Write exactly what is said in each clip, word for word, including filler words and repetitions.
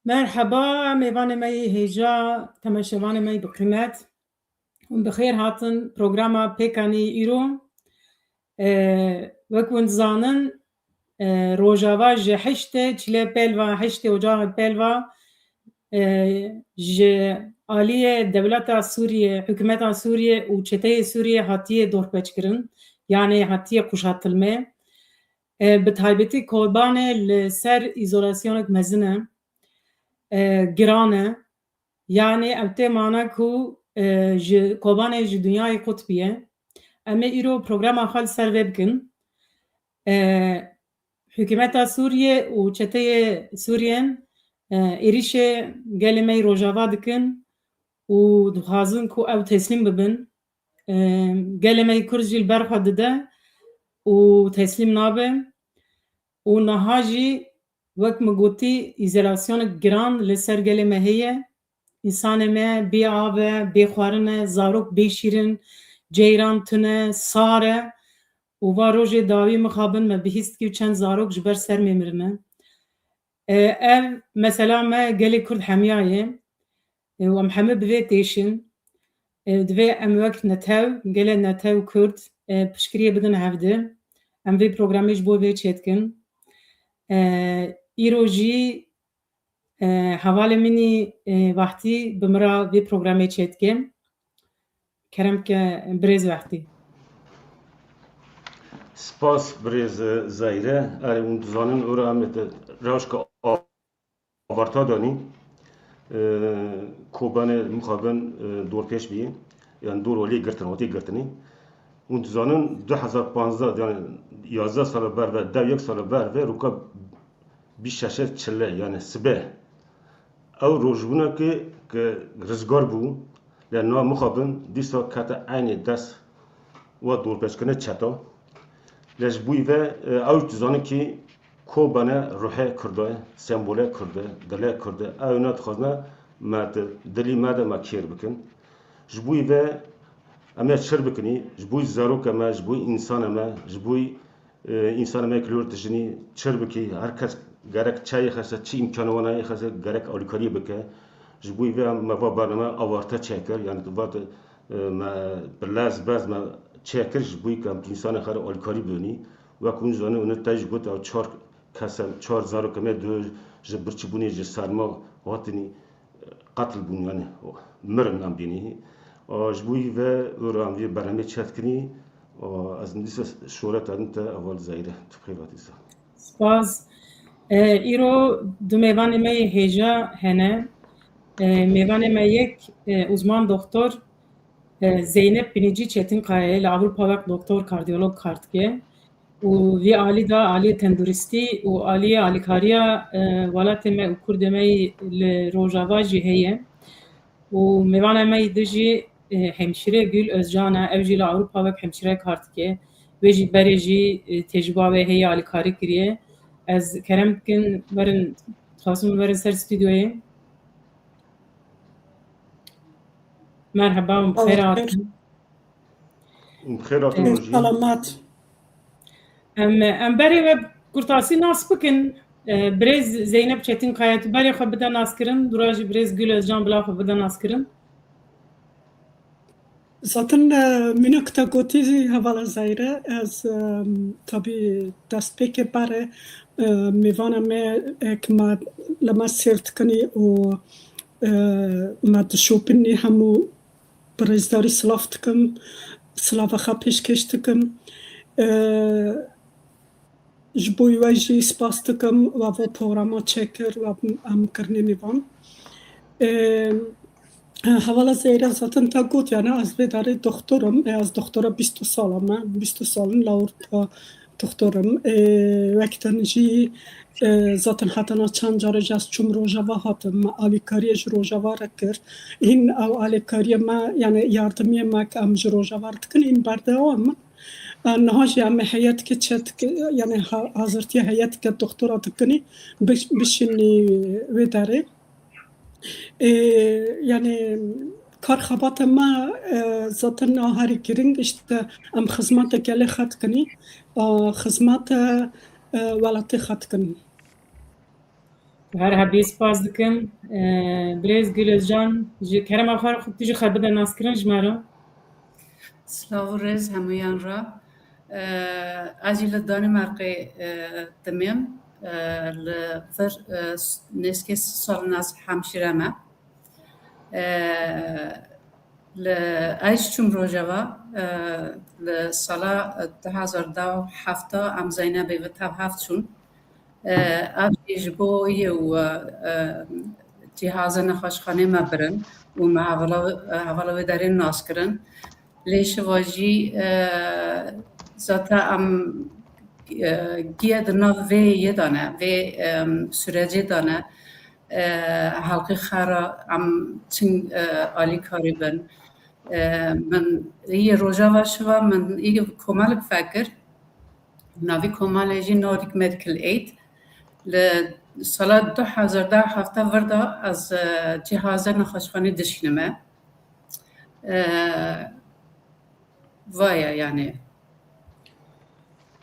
Merheba, mêvanê me yê hêja, temaşevanê me yê bi qîmet. Hûn bi xêr hatin programa Pêkanî îro. E, wek hûn dizanin, e, Rojava ji heştê çile pêl ve, heştê ocaxê pêl ve, e, ji aliyê dewleta Sûriyê, hikûmeta Sûriyê û çeteyê Sûriyê hatiye dorpêçkirin, yanê hatiye qûşatilmê. E, bi taybetî Kobanê li ser îzolasyonek mezin e, e, giran e. Yanî ew tê mana ku, e, ji Kobanê ji dinyayê qut bûye. Em ê îro programa xwe li ser vê bikin. E, Hikûmeta Sûriyê û çeteyê Sûriyên, e, êrîşê gelê me yê Rojava dikin û dixwazin ku ew teslîm bibin. E, gelê me yê Kurd jî li ber xwe dide û teslîm nabe. Û niha jî, wek min gotî, îzolasyonek giran li ser gelê me heye. Însanê me bê av e, bê xwarin e, zarok bê şîrin, ceyran tune, sar e. Û va rojê dawî mixabin me bihîst dikî û çend zarok ji ber sermê mirine. E, ev mesela me gelê Kurd hemiyaye. E, û em hemû bi vê têşin. E, divê em wek netew, gelê netew Kurd, e, piştgiriyê bidin hevdi. Em vê programê ji bo vê çêdikin. E, îro jî, e, hevalê min î, e, Wehtî bi min re vê programê çêdike. Kerem ke birêz Wehtî. Spas birêz Zahîre. Erê, hûn dizanin, ora em ê te rewşka avarta danî, e, Kobanê mixabin, e, dorpêç bî, yan dor holê girtin, hatî girtinî. Hûn dizanin, du hezar panzdeh, yani yazdeh sala ber ve, dew yek sala ber ve, roka bîst şeşê çile, yani sibe. Ew rojbûneke ke rizgar bû, lê niha mixabin, dîsa kete eynê dest wa dorpêçkirinê çeta. Lê ji bo vê, e, ew dizanin kî Kobane ruhê Kurda ye, sembole Kurda ye, dilê Kurda ye. Ew ne dixwazine me di dilî me de me kêr bikin. Ji bo vê em ê çir bikinî, ji bo zarokê me, ji bo însanê me, ji bo, e, însanê me ku li wir dijînî çir bikî. Her kes gerek çi yê xese, çi îmkanê wan yê xese, gerek alîkariyê bike. Ji bo vê me va bername avarta çêkir, yani va, e, me bi lez bez me çêkir, ji bo ku em însanê xwe re alîkarî bidinî. Wek hûn zanin, hûn te jî got, ew çar kes e, çar zarokê me du ji birçîbûnê, ji serma hatinî, e, qetil bûn, yani mirin em bînî. A, ji bo vê ora em vê berhemê çêdikinî, a, ez dîsa şoret edin te, heval Zahîre, tu bi xêr hatî. Spas. E, îro du mêvanê me yê hêja hene. E, mêvanê me yek, e, uzman doktor, e, Zeynep Binîcî Çetinkaya ye, li Ewropa wek doktor kardiyolog kar dike. Û vî alî de aliyê tenduristî û aliyê alîkariya, e, welatê me û Kurdê me yî li Rojava jî heye. Û mêvana me yî di jî, e, hemşîre Gül Özcan e, ew jî li Ewropa wek hemşîre kar dike. Wê jî berê jî, e, tecrûba wê heye, alîkarî kiriye. Ez kerem dikin, werin, dixwazin werin ser stûdyoyê. Merheba, hûn bi xêr hatin. Bi xêr hatin, rojî. Selamat. Em, em berê we kurtasî nas bikin. E, birêz Zeynep Çetinkaya, tu berê xwe bide naskirin, dûra jî birêz Gül Özcan bila xwe bide naskirin. Zaten, e, mînak te gotî, hevala Zahîre, ez, e, tabî destpêkê berê, e, mêvana me, e, ku me, li me sêr dikinî û, e, me dişopinî, hemû bi rêzdarî silav dikim, silava xwe pêşkêş dikim. E, Ji bo we jî spas dikim, we va programa çêkir, we em kirinê mêvan. E, hevala Zehra zaten te got, yani ez vê derê doktor im, e, ez doktora bîst sal me, bîst sal in li Ewropa doktor im. E, wek din jî, e, zaten hetana çend carê jî ez çûm Rojava hatim, me alîkariyê ji Rojava re kir. Hîn ew alîkariyê me, yani yardimiyê me ke em ji Rojava re dikin, hîn berdewam in. E, niha jî em ê heyetke çetke, yani ha-, hazirtiya heyetke doktora dikinî, biş-, bişînî wê derê. E, yani kar xebata me, e, zaten a herî giring, işte em xizmeta gelê xwe dikinî, a xizmeta, e, welatê xwe dikin. Her hebî spas dikim. Ee, Birêz Gül Özcan, ji kerema xwe tu jî xwe bide naskirin ji me re. Silav û rêz hemûyan re. Ee, ez jî li Danimarkê, e, dimêm. Ee, li vir, e, s-, nêzkê sî sal in ez hemşîre me. Ee, li ez çûm Rojava, e, li sala du hezar deh û heft em Zeynebê ve tev hev çûn. E, ev jî ji bo yê û, e, cîhaza nexweşxanê me birin û me hevala, hevala wê derê nas kirin. Lê şiva jî, e, zaten em, e, giye di nav vê yê de ne, vê, e, sürecê de ne. E, helqî xera em çin, e, alîkarî bin. E, min yê Rojava şiva min yê komelek fekir. Navî komelê jî Nordic Medical Aid. Li sala du hezar deh heft vir de ez, e, cîhaza nexweşxanê dişînime. E, vaya yani.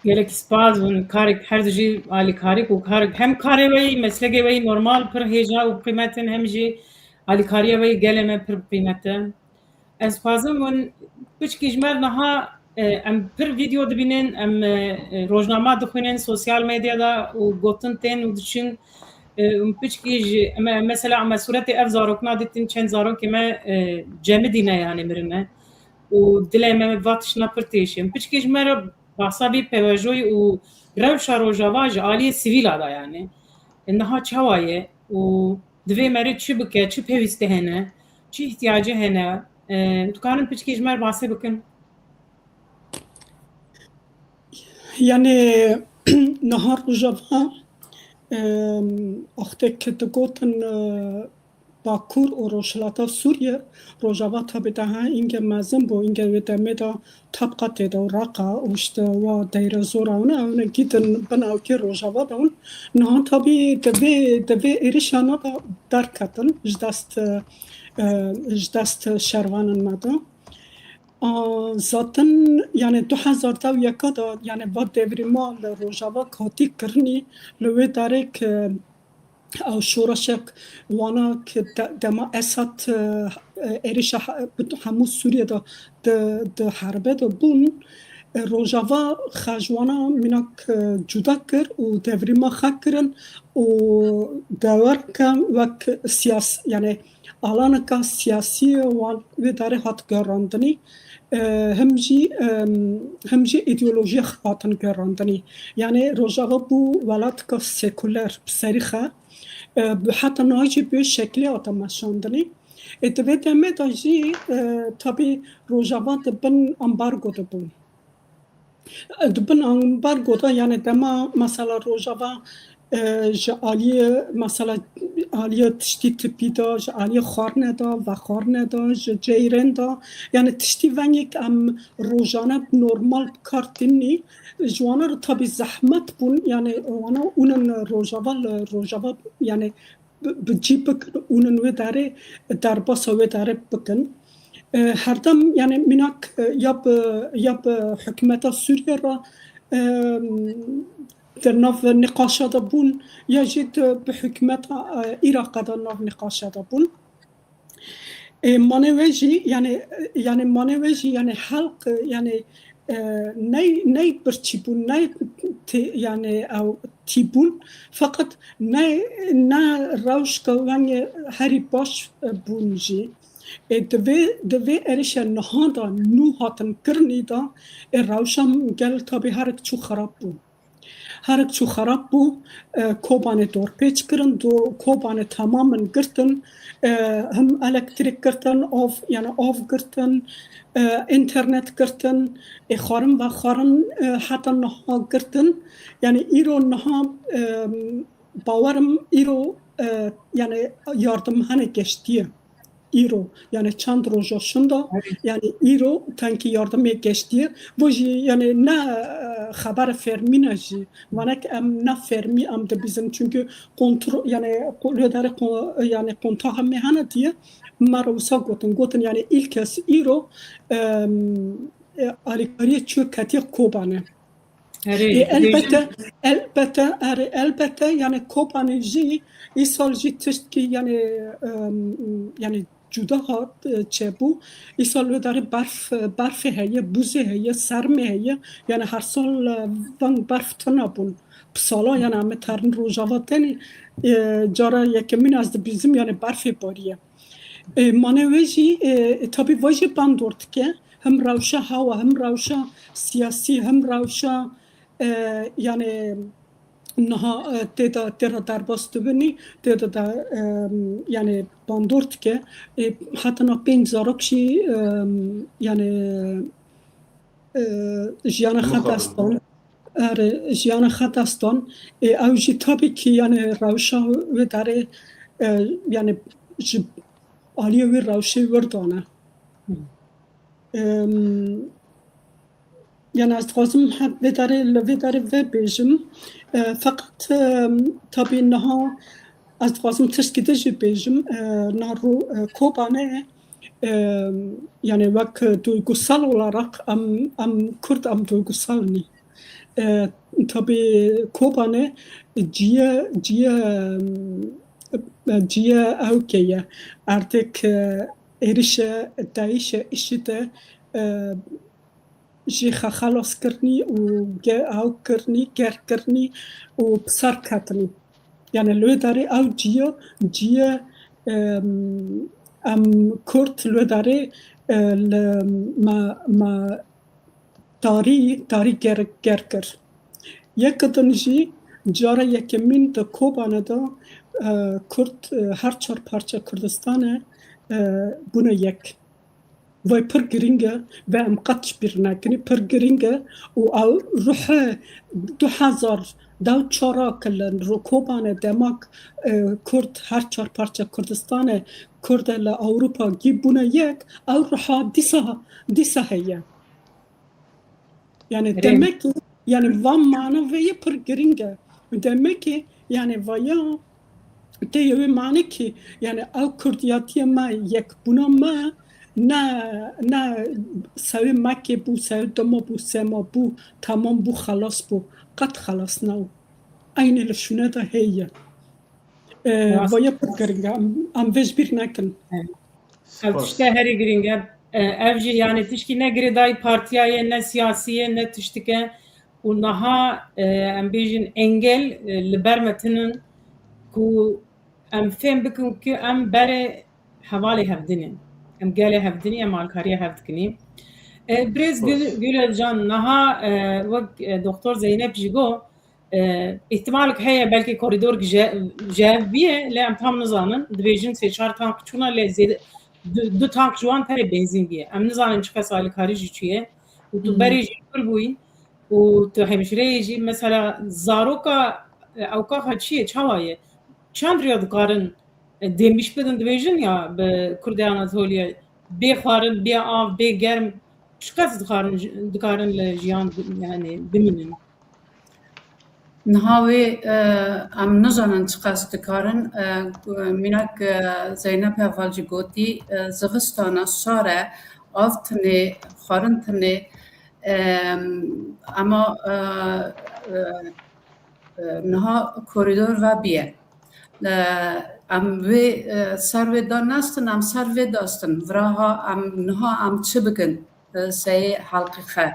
Gelek spas, hûn karek her du jî alîkarîk û karek hem karê we yî, meslekê we yî normal pir hêja û qîmet in, hem jî alîkariya we yî gelê me pir bi qîmet e. Ez dixwazim hûn piçkî ji me re niha, e, em pir vîdeo dibînin, em, e, e, rojnama dixwînin sosyal medyada û gotin tên û diçin, e, hûn piçkî ji, em, mesela em sûretê ev zarokna dîtin, çend zarokê me, e, cemidî ne yani mirine. Û dilê me va tiştna pir têşin. Piçkî ji me re bahsa vî pewajoyî û rewşa Rojava ji aliyê sivîla da yani. E, niha çawa ye û divê merê çi bike, çi pêwîstî hene, çi îhtiyacê hene, e, dikarin piçkî ji me re bahsê bikin? Yani niha Rojava, e, wextê ke digotin, e, Bakur û Rojhilata Sûriye, Rojava tabi daha înge mezin bû, înge wê demê de Tabqa tê de û Reqa û işte wa Deyrezor a hûn, hûn gîtin bin ewkê Rojava de hûn. Niha tabi di vê, di vê êrişana de derketin ji dest, e, ji dest şervanên me de. A, zaten yani du hezar deh û yeka de yani va devrîma li Rojava hatî kirinî, li wê derê ke ew şoreşek wana ke de-, dema Esad, e, e, êrişa he-, bi hemû Sûriye de di, di herbe de bûn, e, Rojava xwe ji wana mînak, e, cuda kir û devrîma xwe kirin û dewer ke wek siyas-, yani alaneka siyasî wan wê derê hat gerandinî, e, him jî, em, him jî îdeolojiya xwe hatin gerandinî. Yani Rojava bû welatka sekuler bi serî xwe, e, bi heta niha jî bi şeklê hate meşandinî. Ê, di vê demê de jî, e, tabî Rojava di bin ambargo de bû. Di bin ambargo de, yani dema mesela Rojava, e, ji aliyê, mesela aliyê tiştî tipî de, ji aliyê xwarine de, vexwarine de, ji ceyran de, yani tiştî vengê ke em rojane normal bi kar tînî, ji wana re tabî zehmet bûn, yani wana ûnin Rojava li Rojava, yani bi, bi cî bikin û nin wê derê derbasa wê derê bikin. E, herdem, yani mînak, e, ya bi, ya bi hikûmeta Sûriye re, e, di nav nîqaşa de bûn, ya jî di, bi hikûmeta, e, Îraqa de nav nîqaşa de bûn. E, mane wê jî, yani, yani mane wê jî, yani helq, yani, e, ney, ney birçî bûn, ney tê-, yani ew tî bûn. Feqet ne, ne rewşka wengê herî baş, e, bûn jî. E, di vê, di vê êrişa niha de nû hatin kirinî de, e, rewşa gel tabî herek çû xerab bû. Herek çû xerab bû, e, Kobanê dorpêç kirin, do-, Kobanê temamen girtin, e, him elektrîk girtin, av, yani av girtin, e, înternet girtin, ê xwarin vexwarin, e, heta niha girtin. Yani îro niha, e, bawerim îro, e, yani yardim hene geştiye. Îro, yani çend roja şinda, yani îro tenkî yardimê geştiye. Bo jî, yani ne, e, xebere fermî ne jî. Vanek em ne fermî em dibîzin. Çünkü kontro-, yani ko-, lê derê ko-, yani kontaxa me hene diye. Me re wisa gotin. Gotin, yani ilk kes îro, em, e, alîkariyê çû ketiye Kobanê. Erê, Ê, elbette, elbette, erê, elbette, yani Kobanê jî îsal jî tiştkî, yani, em, yani cuda hat, e, çêbû. Îsal wê derê berf, berfê heye, bûzê heye, sermê heye. Yani her sal, e, van berf tuna bûn. Bi sala, yani em ê terin Rojava tenê, e, cara yekemîn ez dibîzim, yani berfê bariye. E, mane wê jî, e, e, tabî vê jî bandor dike. Hem rewşa hewa, hem rewşa siyasî, hem rewşa, e, yani niha, e, tê de, tê re derbas dibinî, tê de, de, e, yani bandor dike. E, heta na pênc zarok jî, e, yani, e, jiyana xwe dest dan. Erê, jiyana xwe dest dan. E, ew jî tabî kî, yani rewşa wê derê, e, yani ji aliyê wê rewşê wir dane. Em, yani ez dixwazim he-, vê derê, li vê derê vê bêjim. E, feqet, em, tabî niha ez dixwazim tiştkî din jî bêjim. E, niha ro-, e, Kobanê, em, yani wek duygusal olarak em, em Kurd em duygusal nî. E, tabî Kobanê ciye, ciye, em, ciye ewkê ye. Artık, e, êrişe, DAIŞ'e, IŞİD'e, e, jê xwe xelas kirinî û ge-, ew kirinî, germ kirinî û bi ser ketinî. Yani li wê derê ew ciya, ciya, em, em Kurd li wê derê, e, li me, me tarî, tarî ger, germ kir. Yek din jî cara yekemîn di Kobanê de, e, Kurd, e, her çar parça Kurdistanê, e, bûne yek. Vay pir girîng e, ve em qet ji bîr nekinî, pir girîng e û ew ruhe du hezar deh çar ke li Kobanê demak, e, Kurd her çar parça Kurdistanê, Kurd e li Ewropa gî bûne yek, ew ruha dîsa, dîsa heye. Yani Erê. Demek ki, yani van mana vê ye pir girîng e. Demek ki, yani vaya tê yewê mane ki, yani ew Kurdiyatiye me, yekbûna me, ne, ne sewê Mekkê bû, sewê Dima bû, Sema bû, tamam bû, xelas bû. Qet xelas nabû. Eynî li şûne de heye. E, Rast. Vaya pir girîng e. Em, em vê ji bîr nekin. Ev Spas. Tişte herî girîng e. E, ev jî yani tişkî ne girêdayî partiya ye, ne siyasî ye, ne tiştik e. Û niha, e, em bêjin engel, e, li ber me tinin ku em fêm bikin ku em berê hevalê hevdinê. Em gelê hevdinî, em alkariya hev dikinî. E, birêz Gül, Gül Özcan, niha, e, wek, e, Doktor Zeynep jî got, e, îhtimalek heye belkî korîdor ji, ji hev bîye, lê em tam nizanin. Dibêjin sê çar tank çûna, lê zêde, du, du tank ji wan tenê benzîn bîye. Em nizanin çiqas alîkarî jî çûye. Û tu Hmm. berê jî kir bûyî û tu hemşireyê jî, mesela zaroka, e, ewka xwe çi ye, çawa ye? Çend riya dikarin, e, dêmîş bidin, dibêjin ya bi Kurdê Anatoliya bê xwarin, bê av, bê germ, çiqas dikarin, dikarin li jiyan bi-, yani bimînin? Niha wê, e, em nizanin çiqas dikarin. E, mînak, e, Zeynep heval jî gotî, e, zivistana sar e, av tinê, xwarin tinê, e, ema, e, e, e, niha korîdor ve bîye. E, em wê, e, ser wê da nestin, em ser vê dastin. Viraha em niha em çi bikin? E, seyê helqî xe.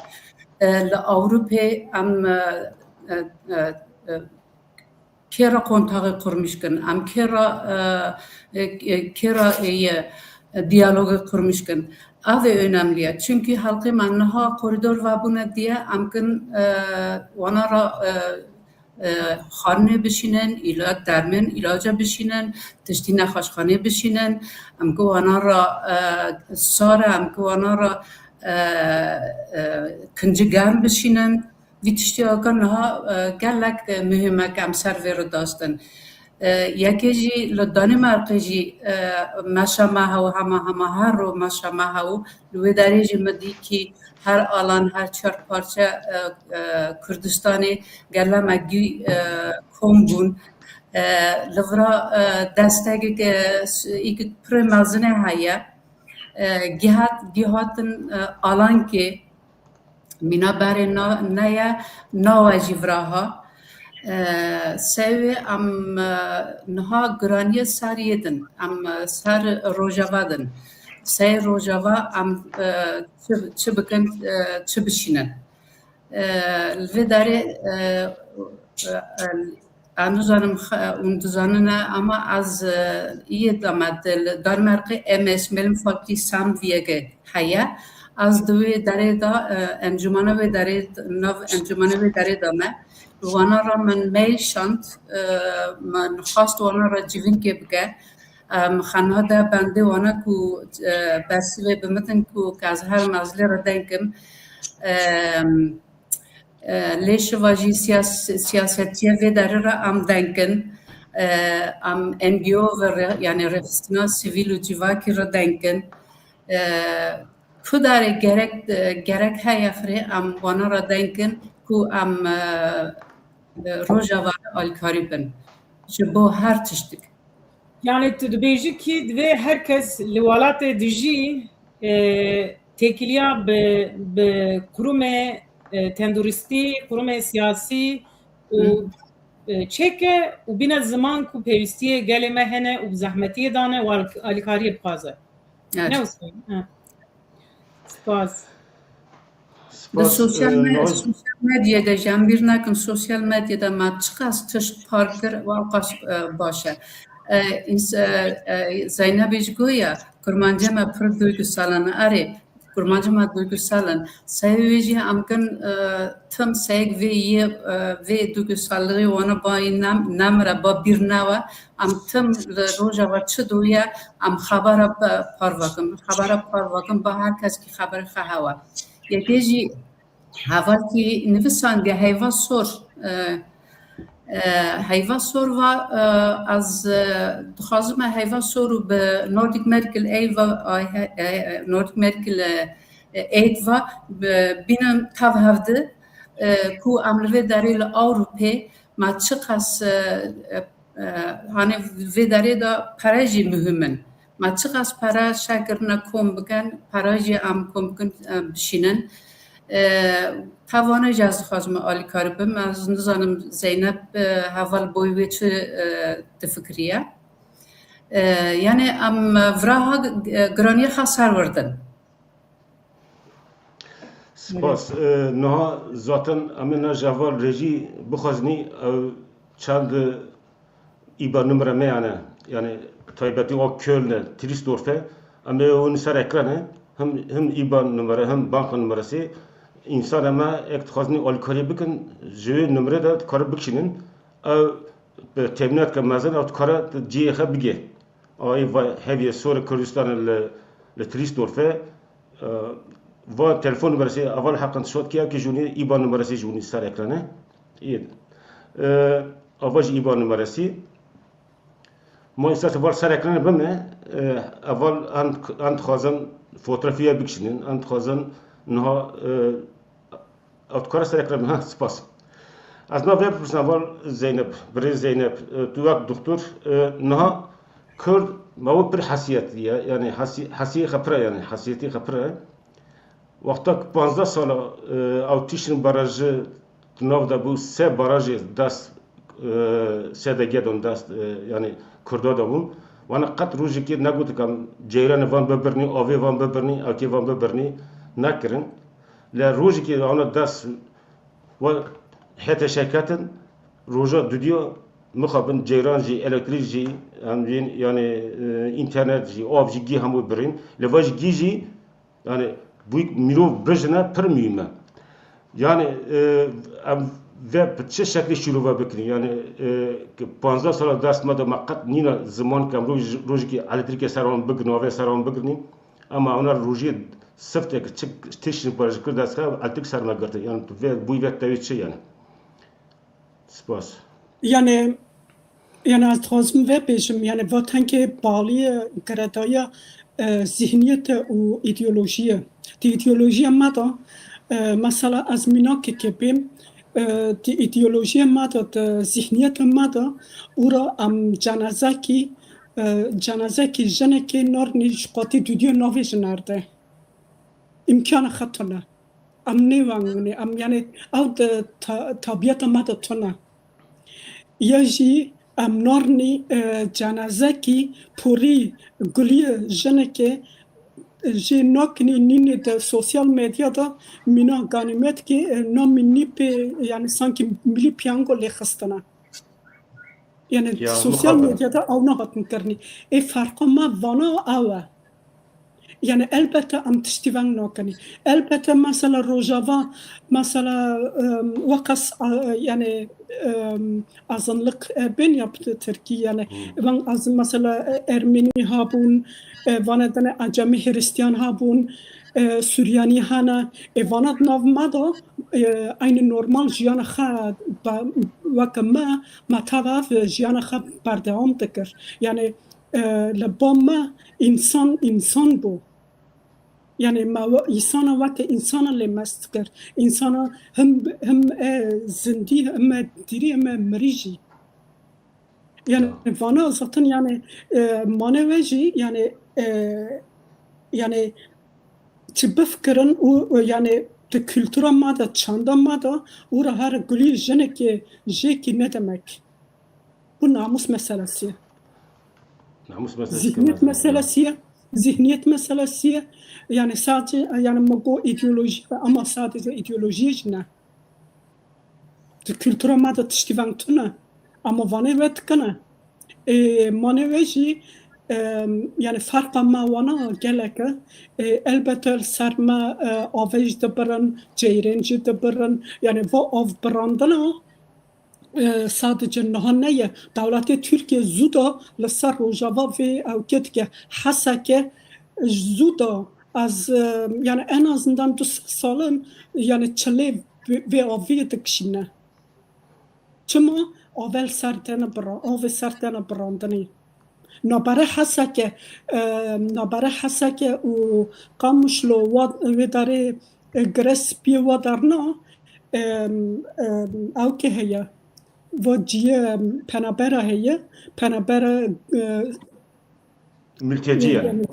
E, li Ewropê em, e, e, e, e, kê re kontaxê qurmîş kin, em kê re, e, e, e, kê re, e, ye, e, diyalogê qurmîş kin. Ev ê önemli ye. Çünkü helqê me niha korîdor vebûne diye, em kin, e, wana re, e, e, xwarinê bişînin, îla-, dermên, îlaca bişînin, tiştî nexweşxanê bişînin, em ki wana re, e, sar e, em ki wana re, e, e, kincî germ bişînin. Vî tiştî aka niha, e, gelek, e, muhîm e ke em ser vê re dastin. E, yekê jî li Danîmarkê jî, e, meşa me hew, hema, hema her ro meşa me hew. Li wê derê jî min dî kî her alan, her çar parçe, e, e, Kurdistanê gele me gî, e, kom bûn. E, li vira, e, destegek, e, s-, îk pir mezin e heye. E, gihat, gihatin, e, alankê, Mîna berê na-, neye, nawe jî vira ha. E, sewê em, e, niha giraniyê ser yê din. Em, e, ser Rojava din. Sey Rojava em, e, çi, çi bikin, e, çi bişînin. E, li vê derê, e, e, e, ez nizanim xe-, hûn dizanin e, ama ez, e, yê dame di li Danmarkê M S, Mellemfolkelige Samvirke heye. Ez di wê derê de, e, encûmena wê derê, nav encûmena wê derê de me. Wana re min mail şand, e, min xwest wana re civînkê bike. Em, xanada bendê wana ku, e, bersivê bimitin ku kazhar mazlê re denkim. Em, e, lê şiva jî siyas-, siyasetçiye vê derê re em denkin. E, em N G O ve re, yani rêxistina sivîl û civakî re denkin. E, ku darê gerek, e, gerek heye firê em wana re denkin ku em, e, e, Rojava re alîkarî bin. Ji bo her tiştik. Yani tu dibêjî kî divê her kes li welatê dijî, e, têkiliya bi, bi qurumê, e, tenduristî, qurumê siyasî û, Hı. e, çêke û bîne ziman ku pêwîstiyê gelê me hene û bi zehmetiyê dane û al-, alîkariyê bixwaze. Evet. Ne wisa? Ha. Spas. Di Spas, sosyal e, me-, Naz- sosyal medyada, jan bîr nekin, sosyal medyada me çiqas tişt par kir, wa qas, e, baş e. E, ins-, e, e, Zeynebê jî goya, kurmancê me pir duygusal in. Erê, kurmancê me duygusal in. Seyê wê jî em kin, e, tim seyek vê yê, e, vê duygusalliğê wana bayî nem-, nemire, ba bîr newe. Em tim li Rojava çi dûye, em xebera pa-, parve kin. Xebera parve kin, ba her kes kî xeberê xwe hewe. Yekê jî hevalkî nivisandiye heyva sor. E, e, heyva sor va, e, ez, e, dixwazim e heyva sor û bi Nordic Miracle Aid va, ay, he, e, e, Nordic Miracle, e, e, Aid va, bi-, bînin tev hevdi, e, ku em li vê derê li Ewropê me çiqas, e, e, E, hanê vê derê de pere jî muhim in. Me çiqas pere şekirine kom bikin, pere jî em kom bikin, e, bişînin. E, tevane jî ez dixwazim alîkarî bim. Ez nizanim Zeynep, e, heval boy wê çi, e, difikiriye. E, yani em vira ha, e, giraniyê xwe ser wirdin. Spas. E, niha zaten em ê ne ji heval rêjî bixwazinî, ew çend îba numre me yani, yani taybetî o Köln e, Tristdorf e, em ê hûn ser ekran e, him, him îba numre, him banka numeresi, însan e me ek dixwazinî alîkarî bikin, ji wê numre de dikare bikişînin, ew bi teminat ke mezin, ew dikare cihê xwe bigê. Ay va heviyê Sorê Kurdistanê li, li Tristdorfê, e, va telefon numeresi, ava li heqin şot kiya ki jûnî îban numeresi jûnî ser ekranê. Î, e, ava jî îban numeresi. Ma îsate var ser ekranê bime, e, eval an, an dixwazin fotoğrafiye bikişînin, an dixwazin niha, e, Ew dikare ser ekran, ha, spas. Ez nav vê bipirsin, heval Zeynep, birêz Zeynep, e, tu wek doktor, e, niha Kurd, me wê pir hesiyet ye, yani hesi-, hesiyê xwe pir e, yani hesiyetî xwe pir e. Wexta ku panzdeh sala, e, ew tiştin barajı di nav de bû, sê barajê dest, e, S D G dan dest, e, yani Kurda de bûn. Wana qet rojekê negotin ka ceyranê van bibirnî, avê van bibirnî, ewkê van bibirnî, nekirin. Lê rojekê ana dest we hete şeketin, roja dudiya mixabin ceyran jî, elektrîk jî, em jî, yani, e, înternet jî, av jî, gî hemû birîn. Lê va jî gî jî, yani, bûyî mirov bijine pir muhîm e. Yani, e, em vê bi çi şeklî şîrove bikin? Yani, e, ki panzdeh sala dest me de me qet nîne ziman ke em roj-, rojekê elektrîkê ser wan bigrin, avê ser wan bigrin. Ama ona rojiyê siftek çi tiştin parajikir dest xe, elektrîk ser me girtin. Yani, tu vê, bûyî vê tevî çi yani? Spas. Yani, yani ez dixwazim vê bêjim, yani, va tengê balî, e, girêdayîya, e, zihniyete û îdeolojiyê. Di îdeolojiyê me de, e, mesela ez mînakekê bêm, e, di îdeolojiyê me de, di zihniyetê me de, û ra em cenazekî, e, cenazekî jinekê narinî ji qatî dudiyê navê ji nerde. Îmkana xwe tune. Em nêwengûnê, em, yanî, ew di ta-, tabiyeta me de tune. Ya jî em narnî, e, cenazekî porî guliyê jinekê jê nakinî nînê de sosyal medya de mîna ganîmetkê, e, namî nî pê, yanî sankî milî piyango lê xistine. Yanî Ya, sosyal mixabin. Medyada ew nehatin kirinî. Ê ferqa me vana ew e. Yanî elbette em tiştî veng nakinî. Elbette mesela Rojava, mesela, em, wekas, a, yanî, em, azınlık, e, bên ya bi Tirkî, yanî Hmm. veng azın mesela, e, Ermenî habûn, e, vana dene Acemî Hristiyan habûn, e, Suryanî hene, e, vana di nav me de, e, aynî normal jiyana xwe ba-, weke me, me tev ev jiyana xwe berdewam dikir. Yanî, e, li ba me însan, însan bû. Yanî me we-, însana weke însana lê mest dikir. Însana him, him e zindî, him e dîrî, him e mirî jî. Yanî Ya. vana zaten yanî, e, mane we jî yanî, e, yanî çi bifikirin û, û yanî di kultura me de, çanda me de û re her gulî jinekê jêkî ne demek. Bu namus meselesi ye. Namus meselesi Zihniyet kemaz meselesi ye. Zihniyet meselesi ye. Yanî sadece, yanî me got ideoloji ve ama sadece ideoloji jî ne. Di kultura me de tiştî veng tune. Ama vanê we dikine. Ê, manê we jî, em, yanî ferqa me wana gelek e. Ê, elbette li ser me, e, avê jî dibirin, ceyrên jî dibirin. Yanî va av birandina, e, sadece niha neye. Dewletê Tirkiye zû da li ser Rojava vê ewkê dike. Heseke zû da ez, e, yanî en azından du sed sal in, yanî çilê vê, vê aviyê dikişîne. Çima? Ave li ser tene bira-, avê ser tene birandinê. Nabere Heseke, e, nabere Heseke û Qamişlo wa, wê darê, e, gire spiyê wa darna, e, e, ew kê heye. Va ciyê penabera heye. Penabera, e, Mülteci yani. Yanî,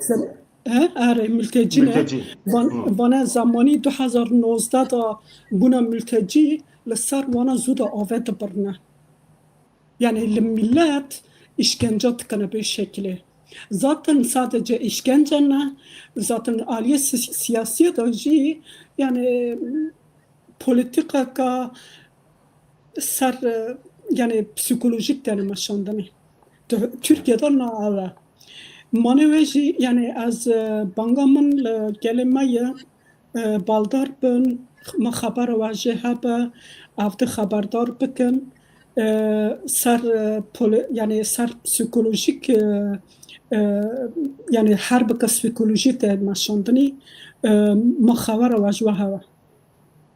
he, erê, mülteci ne? Mülteci. Van-, Hı. Vana zamanî du hezar nozdeh da bûna mülteci, li ser wana zû da ave dibirne. Yanî li millet îşkence dikine bê şekilê. Zaten sadece îşkence ne, zaten aliyê si-, siyasiyê de jî, yanî, polîtîkaka ser, e, yanî psîkolojîk tene meşandinê. Tu-, Tirkiye de na ew e. Manê wê jî, yanî ez, e, banga min li gelê me ye, e, baldar bin, me xebera we jê hebe, ev di xeberdar bikin. E, ser, e, poli-, yanî ser psîkolojîk, e, e, yanî her bike psîkolojî te meşandinî, e, me xebera we ji we hebe.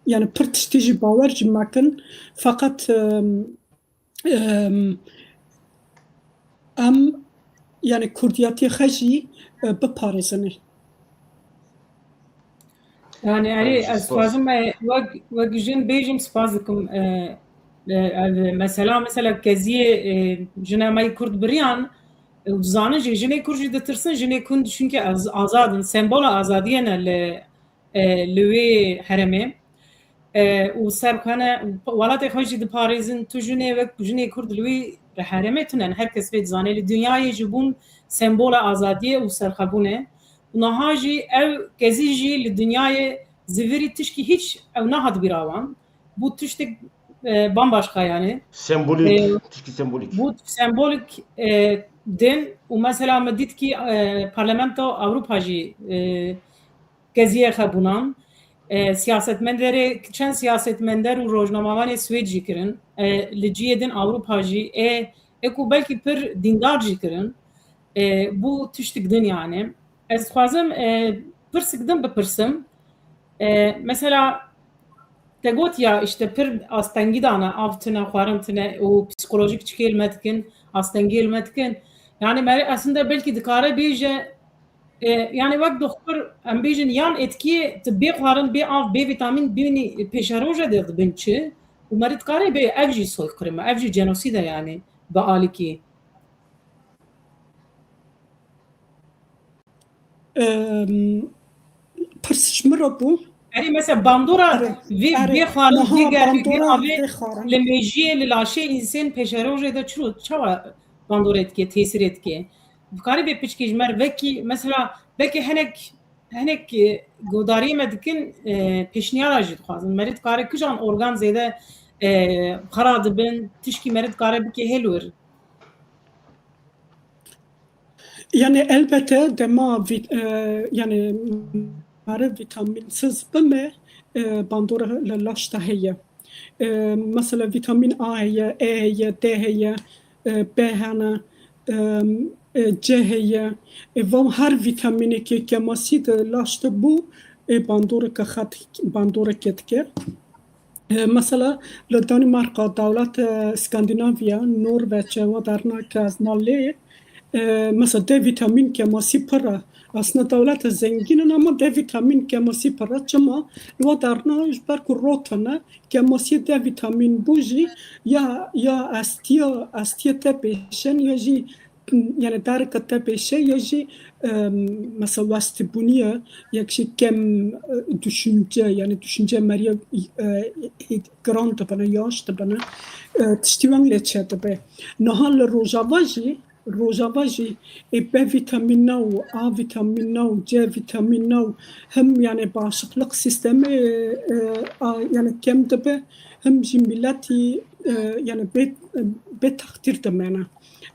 Yanî pir tiştî jî bawer jî mekin. Feqet, em, em, em, yanî kurdiyetê xwe jî, e, biparêzinê. Yanî, erê, Ay, ez spas. Dixwazim, e, wek, wek jin bêjim, spas dikim. E, e, ev mesela, mesela keziyê, e, jina me yê kurd biriyan, e, û dizanin jî, jinê kurd jî ditirsin, jinê kurd çünkü az-, azad in, sembola azadiyê ne li e, li wê herêmê, e, û ser xwe ne, welatê xwe jî diparêzin. Tu jinê wek jinê kurd li wî herêmê tune ne, her kes vê dizane, li dinyayê jî bûn sembola azadiyê û serxwebûnê. Û niha jî ew kezî jî li dinyayê zivirî tişkî hiç ew nehat bîra wan. Bû tiştek, e, bambaşka yani. Sembolîk, E, tişkî sembolîk. Bû sembolîk, e, din û mesela me dît kî, e, Parlamento Ewropa jî, e, keziyê xwe bûnan. E, siyasetmenderê, çend siyasetmender û rojnamevanê Swêd jî kirin. E, li cihê din Ewropa jî, ê, ê ku belkî pir dîndar jî kirin. E, bû tiştik din yani. Ez dixwazim, e, pirsik din bipirsim. E, mesela, te got ya, işte, pir astengî dane, av tune, xwarin tune û psîkolojîk çikê li me dikin, astengiyê li me dikin. Yani, me aslında belkî dikare bêje, e, yani, wek doktor, em bêjin, yan etkiyê tu bê xwarin, bê av, bê vîtamîn, bê nî pêşeroja de dibin çi? Û me dikare bê ev jî soykırım e, ev jî cenosîd e, yani, bi alikî. Em, pirs ji min re bû. Erê, mesela bandora vê, vê xwarin, vê germê, vê avê li mêjiyê, li laşê însên pêşerojê de çiro, çawa bandorê dike, tesîrê dike? Dikarî vê piçkê ji me re vekî, mesela belkî hinek, hinek, e, godariyê me dikin, e, pêşniyara jî dixwazin. Merî dikare kijan organ zêde, e, xera dibin, tişkî merî dikare bike hêl wir? Yani elbette dema vit-, e, yani mare vitaminsiz bime, e, bandora li laş de heye. E, mesela vitamin A heye, E heye, D heye, e, B hene, e, e, C heye. E, van her vitaminekê kemasî de laş de bû, e, bandoreke xet-, bandoreke dike. E, mesela li Danimarka, dewlet, e, Skandinavya, Norveç, e, wa derna ke ez na lê, e, mesela D vitamin kemasî pir e. Aslında dewlet zengîn in ama D vitamin kemasî pir e. Çima? Li wa derna ji ber ku rotine, kemasî D vitamin bû jî ya, ya estiya, estiya te pêşin ya jî yani dereke te pêşe ya jî, e, mesela westibûniye, yek jî kem, e, düşünce, yani düşünce meriye, e, e, giran dibine, yaş dibine. E, tiştî weng lê çêdibe. Niha li Rojava jî, Rojava jî, e, B vitamin ne û A vitamin ne û C vitamin ne û hem yani bağışıklık sistemi, e, e, a, yani kem dibe, hem jî milletî, e, yani bê, bê textîr dimene.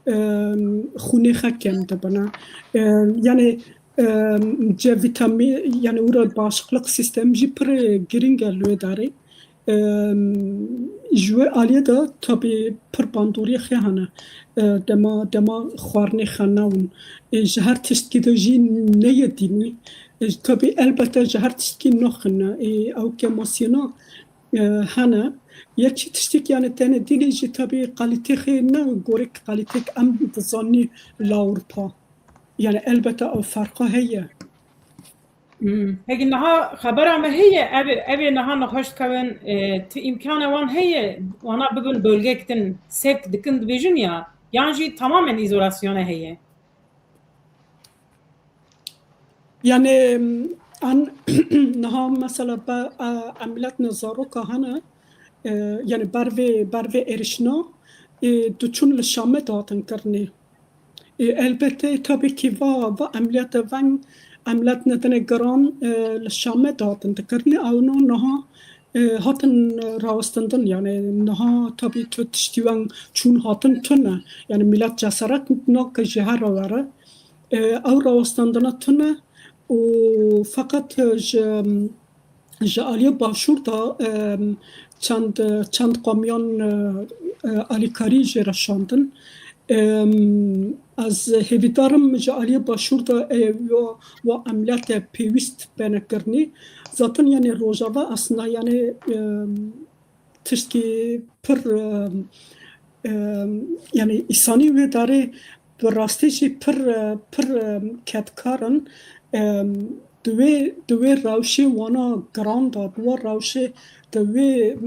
Em, xûnê xwe kem dibine. Em, yani, em, C vitamin, yani wira bağışıklık sistem jî pir giring e li wê derê. Em, ji wê aliyê de tabî pir bandoriyê xwe hene. E, dema, dema xwarinê xwe newin. E, ji her tiştkî de jî neyê dînî. E, tabî elbette ji her tiştkî naxine. E, ew kemasiyena, e, hene. Yek jî tiştek yani tenê dînê jî tabî kalîtê xê ne gorek kalîtek em dizanî li Ewropa. Yani elbette ew ferqa heye. Hmm. Peki niha xebera me heye, ev ê, ev ê niha nexweş dikevin, e, ti îmkana wan heye, wana bibin bölgek din sek dikin dibêjin ya, yan jî tamamen îzolasyona heye? Yani, an, niha mesela be, e, emeliyatna zaroka hene, e, yani ber vê, ber vê êrişna, e, diçûn li Şamê dihatin kirinê. E, elbette, tabii ki va, va emeliyata veng, emeliyatna dinê giran, e, li Şamê dihatin dikirinê. Ewno niha, e, hatin rawestandin, yani niha tabii tu tiştî weng çûn hatin tune. Yani milet cesaret nake ji here were. E, ew rawestandina tune û feqet, e, ji, ji aliyê başûr de, e, çend, çend qamiyan, e, e, alîkarî jê re şandin. E, ez hêvîdar im ji aliyê başûr de, e, wa, wa emeliyate pêwîst bene kirinî. Zaten yani Rojava aslında yani, e, tiştkî pir, e, e, yani îsanî wê darê bi rastî jî pir, e, pir, e, kedkar in. E, di wê, di wê rewşê wana giran de, di wê rewşê, di wê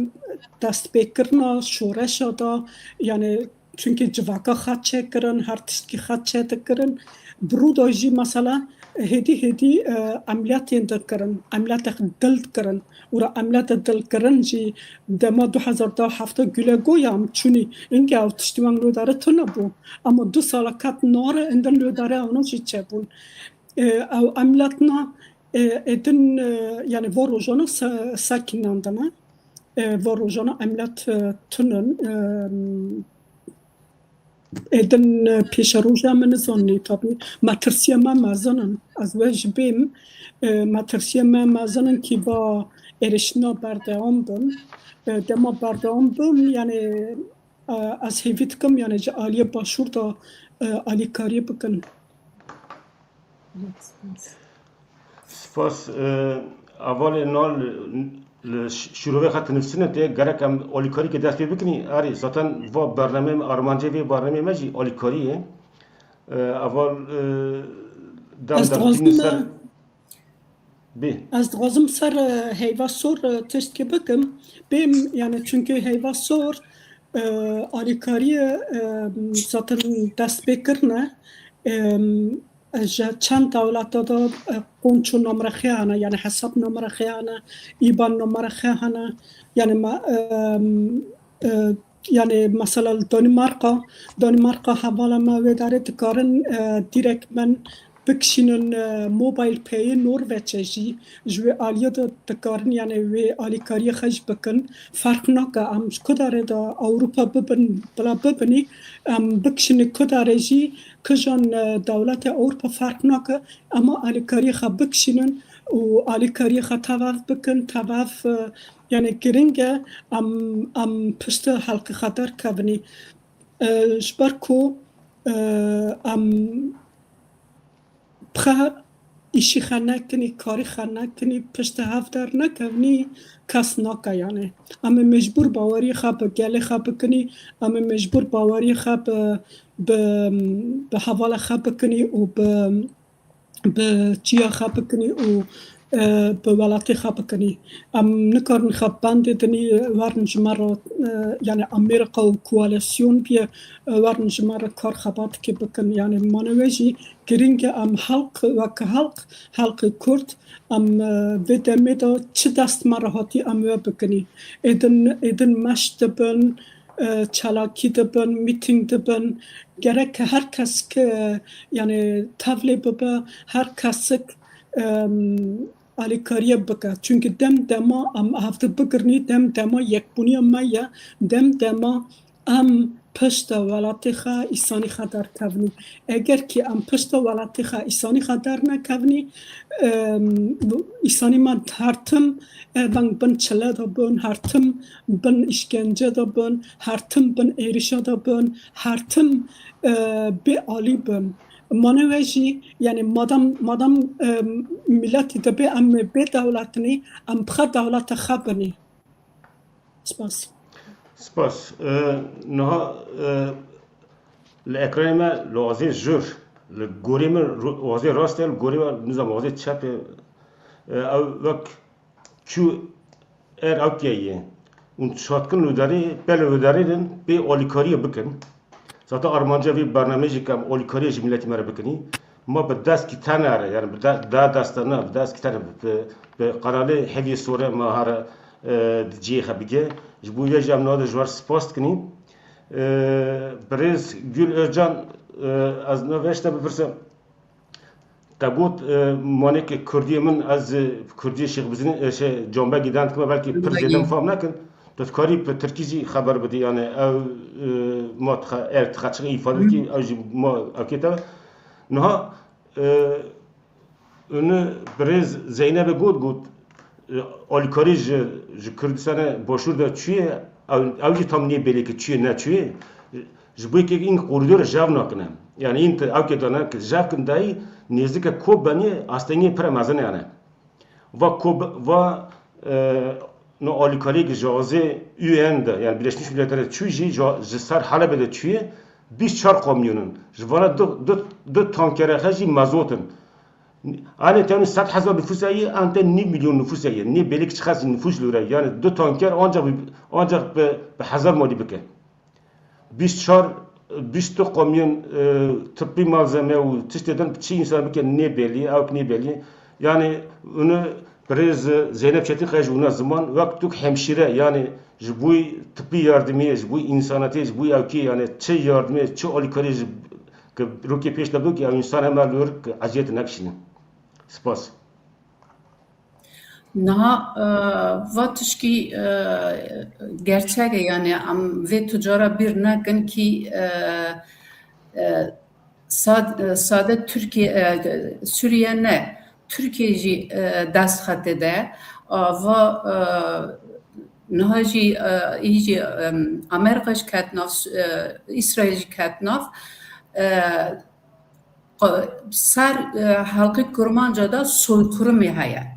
destpêkirina şoreşa de, yani Çunkî civaka xet çêkirin, her tiştkî xet çêdikirin. Bi rû de jî mesela hêdî hêdî, e, emeliyat yên dikirin, emeliyatê dil dikirin. Û ra emeliyatê dil kirin jî dema du hezar da hefta gule goya em çûnî, inge ew tiştî weng li wê derê tune bû. Ama du sala ket nare, indin li wê derê ewna jî çêbûn. E, ew emeliyatna, e, êdin, e, yani va rojana se-, sekînandine. E, va rojana emeliyat, e, tunin. E, êdin, e, pêşeroja min nizanî, tabî metirsiya me mezin in. Ez wê ji bêm, e, metirsiya me mezin in kî va êriştina berdewam bin. E, dema berdewam bin, yani, e, ez hêvî dikim, yani ji aliyê başûr de, e, alîkariyê bikin. Spas. E, hevalê Nal, li ş-, şîrovê xet nivîsine tê, gerek em alîkarî ke dest pê bikinî, erê, zaten va bername me, armancê vê bernameyê me jî alîkarî ye. E, heval, e, dem Ez dem dixwazim, tînin ser. Bê. Ez dixwazim ser, e, heyva sor, e, tiştkî bikim. Bêm, yani, çünkü heyva sor, e, alîkariyê, e, zaten dest pê kirine. E, e, ji çend dewleta de, e, konço numre xwe hene, yani hesab numre xwe hene, îban numre xwe hene, yani me, e, e, yani mesela li Danimarka, Danimarka hevala me wê derê dikarin, e, direkt min bikişînin, e, mobile payê Norveçê jî, ji wê aliyê de dikarin, yani wê alîkariyê xwe jî bikin. Ferq nake em ji ku derê de Ewropa bibin, bila bibinî, em bikişînin ku derê jî, kijan, e, dewletê Ewropa ferq nake, ema alîkariyê xwe bikişînin û alîkariyê xwe tevav bikin, tevav, e, yani giring e, em, em piştî helqê xwe derkevin. E, ji ber ku, e, em bi xwe îşî xwe nekinî, karî xwe nekinî, piştî hev dernekevnî, kes nake yani. Em ê mecbûr baweriyê xwe bi gelê xwe bikinî, em ê mecbûr baweriyê xwe bi, bi, bi hevalê xwe bikinî û bi, bi çiya xwe bikinî û, e, bi welatê xwe bikinî. Em nikarin xwe bendê dinî werin ji me re, e, yani Amerîka û koalîsyon bîye, e, werin ji me re kar xebatikê bikin. Yani manewê jî giring e, em xelq, weke xelq, xelqê Kurd, em, e, vê demê de çi dest me re hatî em wê bikinî. Êdin, êdin meş dibin, e, çalakî dibin, mîtîng dibin. Gerek her kes ki, yani tevlê bibe, her kesik, em, alîkariyê bike. Çunkî dem dema em hevdi bigirinî, dem dema yekbûniya me ye, dem dema em pişta welatê xwe, îsanî xwe derkevnî. Eger ki em pişta welatê xwe, îsanî xwe dernekevnî, em, îsanî me her tim, e, veng bin çile de bin, her tim bin îşkence de bin, her tim bin êrişa de bin, her tim, e, bê alî bin. Mane we jî, yani madam, madam, e, miletî dibe em bê dewletinî, em bi xwe dewleta xwe binî. Spas. Spas. E, niha, e, li ekranê me li wazê jûr, li gorê min ro-, wazê rast e, li gorê me nizam wazê çep e. E, ew wek çû er ew keye. Hûn şatkin li derê, pelê li derê din, pê alîkariyê bikin. Zaten armanca vê bernameyê jî ke em alîkariyê ji miletî me re bikinî. Ma bi deskî tene re, yani bi de-, da destane, bi deskî tene, bi, bi, bi qenalê Heviyê Sore ma here, e, di cihê xwe bige. Ji bo vê jî em niha de ji we re spas dikinî. E, birêz Gül Özcan, e, ez niha vê ji te bipirsim. Te got, e, maneke kurdiyê min, ez, e, kurdiyê Şêx Bizînê, e, şey, Canbegî deng dikime, belkî pir zêde min fam nekin. Tu dikarî bi tirkî jî xeber bidî, yani ew, e, ma dixe-, ev dixe çi îfade dikî, ew jî ma ewkê te. Niha, e, unu birêz Zeynebê got, got, e, alîkarî ji, ji Kurdistanê Başûr de çûye, ew, ew jî tam nê belê ki çûye, ne çûye. Ji bo yekê în koridor jev nakine. Yani în te ew kê dane ki jev kin dayî nêzike kop benî astengê pire mezin yani. Va kop, va, e, no alîkariyê ki ji azê U N de, yani Birleşmiş Milletler de çû jî, ji, ji ser Helebê de çûye, bîst çar kamyonin. Ji vana du, du, du tankere xe jî mezotin. Anê tenê sed hezar nüfus heye, an te nîv milyon nüfus heye. Nê belê ki çiqas nüfus li wir e. Yani du tanker ancak bi, ancak bi, bi hezar malî bike. Bîst çar, bîst du kamyon, e, tibbî malzeme û tiştê din çi însan bike nê belî, ew ki nê belî. Yani unu birêz Zeynep Çetin xeye ji wina ziman, wek tu hemşîre, yani ji bo tibbî yardimiyê, ji bo însanetiyê, ji bo ewkê, yani çi yardimê, çi alîkariyê ji, ki rokê pêş de bû ki ew însan hema li wir ki eziyet nekişînin. Spas. Niha, e, va tişkî, e, gerçek e, yani em vê tu cara bîr nekin kî, e, e, sad-, e, sade Tirkiye, e, Sûriye ne, Tirkiye jî, e, dest xetê de. A, va, e, niha jî, e, î jî, e, Amerîka jî ket nav, e, Îsraîl jî ket nav. E, ser, e, xelkê Kurmanca de soykırımê heye.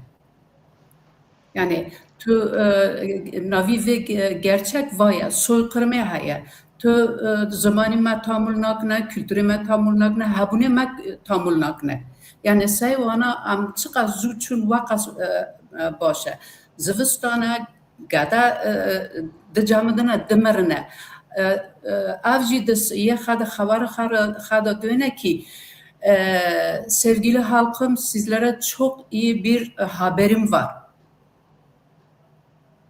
Yani tu, e, navî vê ge-, gerçek va ye, soykırımê heye. Tu, e, zimanî me tamul nakine, kulturê me tamul nakine, hebûnê me tamul nakine. Yani sey wana em çiqas zû çûn weqas, e, e, baş e. Zivistan e, gede, e, e, dicemidine, dimirine. E, e, ev jî di s-, yê xwe de xebara xwe re, xwe de duyne kî, Ee, sevgili halkım, sizlere çok iyi bir, e, haberim var.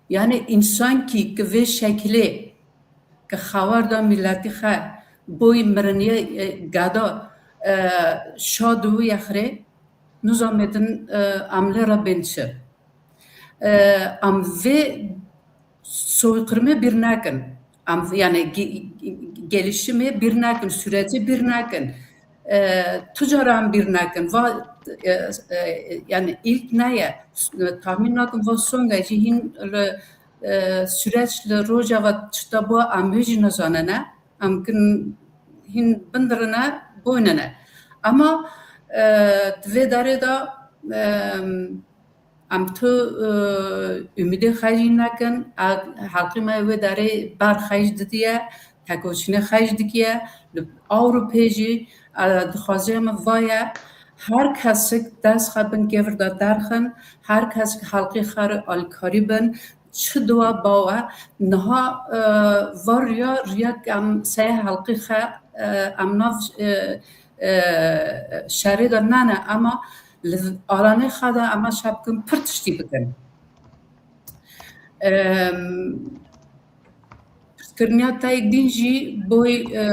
Yani insan ki, ki vê şekilê ki xewar da milletî xe boy miriniyê, e, gada, e, şa dû yexrê, nizamê din, e, em lê re bên çi. E, em vê soykırımê bîr nekin. Em, yani ge-, gelişimê bîr nekin, süreci bîr nekin. E, tu cara em bîr nekin. Va, e, e, yani ilk ne ye? Tahmin nakim va songa jî hîn li, e, süreç li Rojava çita bû em wê jî nizanine. Em kin hîn bindirine, boynine. Ama, e, di vê derê de, e, em tu, e, umîdê xwe jî nekin. A, helqî me wê derê ber xwe jî didiye, tekoşînê xwe jî dikiye. Li Ewropê jî, e, dixwaziya me va ye. Her kesik dest xwe bin kêvir de derxin, her kesik helqî xwe re alîkarî bin, çi diwa bawe, niha, e, va riya, riya em seye helqî xe, e, em nav, e, e, şerê de nane, ama li alanê xwe de em şe bikin, pir tiştî bikin. Em, pirsgirniya te yek din jî boy, e,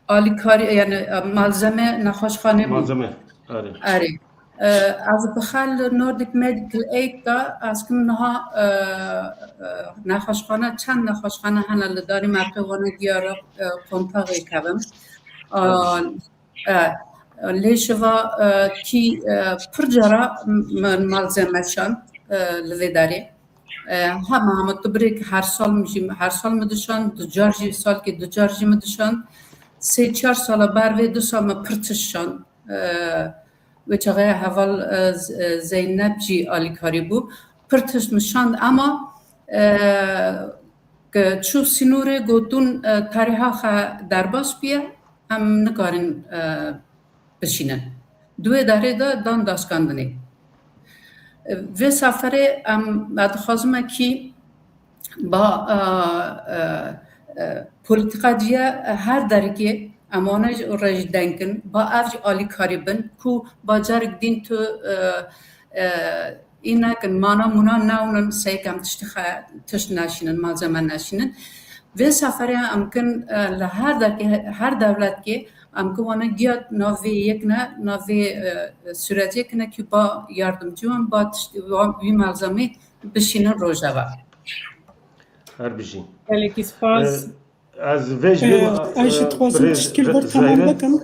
alîkarî, yani, e, malzeme nexweşxanê bû. Malzeme, erê. Erê. E, ez bi xwe li Nordic Medical Aid de ez kim niha, e, e, nexweşxane, çend nexweşxane hene li Danimarkê wana diyara, e, kontaxê kevim. E, Erê. E, lê şiva, e, kî, e, pir cara min malzeme şand, e, li vê derê. E, hema, hema tu birêk her sal min jî, her sal min dişand, du car jî, salkê du car jî min dişand. Sê çar sala ber vê du sal me pir tişt şand. E, wê çaxeya heval, e, Z-, e, Zeynep jî alîkarî bû. Pir tişt min şand, ama, e, ke çû sînorê, gotûn, e, tarîha xe derbas bûye, em nikarin, e, bişînin. Di wê derê de dan daskandinê. Vê seferê em, ez dixwazim kî ba, e, e, e, polîtîka ciya her derekê em wana jî re jî dengin, ba ev jî alîkarî bin ku bajarek din tu, e, e, î nekin, mana mûna newnin, seyk em tiştî xe-, tişt neşînin, malzeme neşînin. Vê seferê em kin, e, li her derkê, her dewletkê em kin wana giya nav vê yek ne, nav vê, e, sürecê kine ki ba yardımcı wan, ba tiştî wan, wî malzemê bişînin Rojava. Her bijî. Gelekî spas. E, ez vê jî Ee, vê, Ayşe, e, dixwazim birêz tiştkî li gor Zeyre, temam bikim.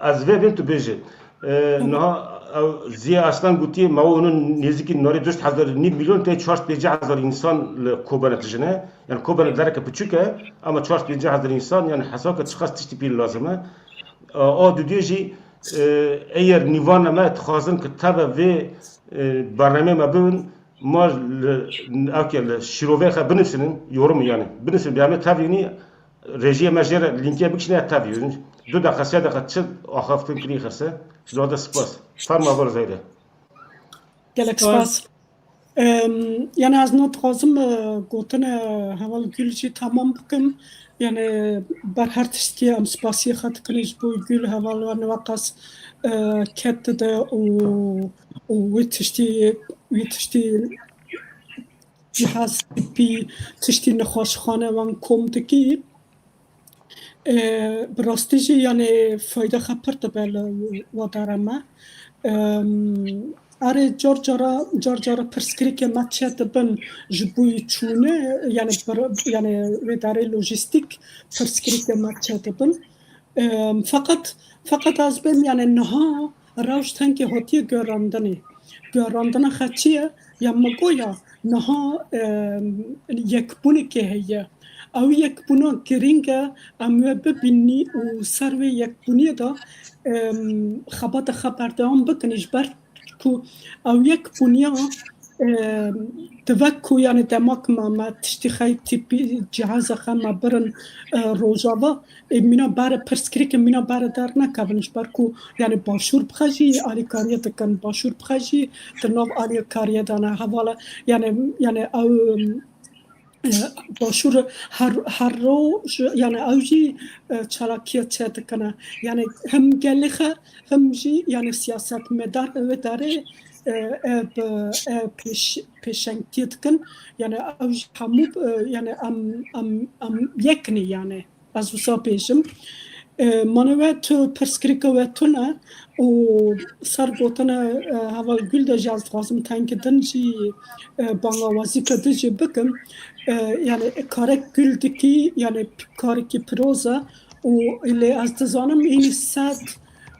Ez vê bêm tu bêjî. E, niha ew Ziya Aslan gotiye, ma hûn nêzîkî narê du sed hezar, nîv milyon tê çar sed pêncî hezar însan li Kobane tijine. Yani Kobane dereke piçûk e, ama çar sed pêncî hezar însan, yani hesab ke çiqas tiştî pîl lazim e. A, a dudiyê jî, e, eyer nîvana me dixwazin ki teve vê, e, bernameyê me bibin, ma li, ewke li şîroveyê xe binivîsînin, yorum yani, binivîsînin, bi em ê tevînî, rêjiyê me jê re lînkê bikişîne ya tevî. Du deqa, sê deqa çi axaftin kirî xirse, zade spas. Ferma, bar Zeyre. Gelek spas. Em, yani ez ne dixwazim, e, gotin, e, heval Gül jî tamam bikim. Yani ber her tiştî em spasiyê xwe dikin ji bo Gül, heval we niweqas, e, ket dide û, û wê tiştî, wê tiştî cihaz tîpî, tiştî nexweşxane wan kom dikî. E, bi rastî jî, yani, fayda xwe pir dibe li wadara me. Em, erê, car cara, car cara pirsgirêkê me çê dibin ji bo yî çûne, yani, bir, yani, wê derê lojîstîk pirsgirêkê me çê dibin. Em, feqet, feqet ez bêm, yani, niha rewş tenkê hatiye gerandinê. Gerandina xwe çi ye? Ya me goya niha, em, yekbûnekê heye. Ew yekbûna girîng e, em wê bibînî û ser wê yekbûniyê de, em, xebata xwe berdewam bikin, ji ber ku ew yekbûniya, em, di vek ku, yani, demak me, me tiştî xey tîpî, cihazê xwe me birin, e, Rojava, ê mîna bere pirsgirêkê mîna bere dernekevin, ji ber ku, yani, Başûr bi xwe jî alîkariyê dikin, Başûr bi xwe jî di nav alîkariyê de ne, hevala, yani, yani, ew, em, e, Başûr her, her roj, yani ew jî, e, çalakiya çêdikine. Yani hem gelê xwe, hem jî yani siyasetmedar wê derê, e, e, bi, e, pêş-, pêşengtiyê dikin. Yani ew jî hemû, e, yani em, em, em yek ne yani. Ez wisa bêjim. E, mane we tu pirsgirêka we tune û ser gotina, e, Heval Gül de jî ez dixwazim tengî din jî, e, bangawazî ke din jî bikim. E, yani karek Gül dikî, yani karekî piroz e û lê ez dizanim înî sed,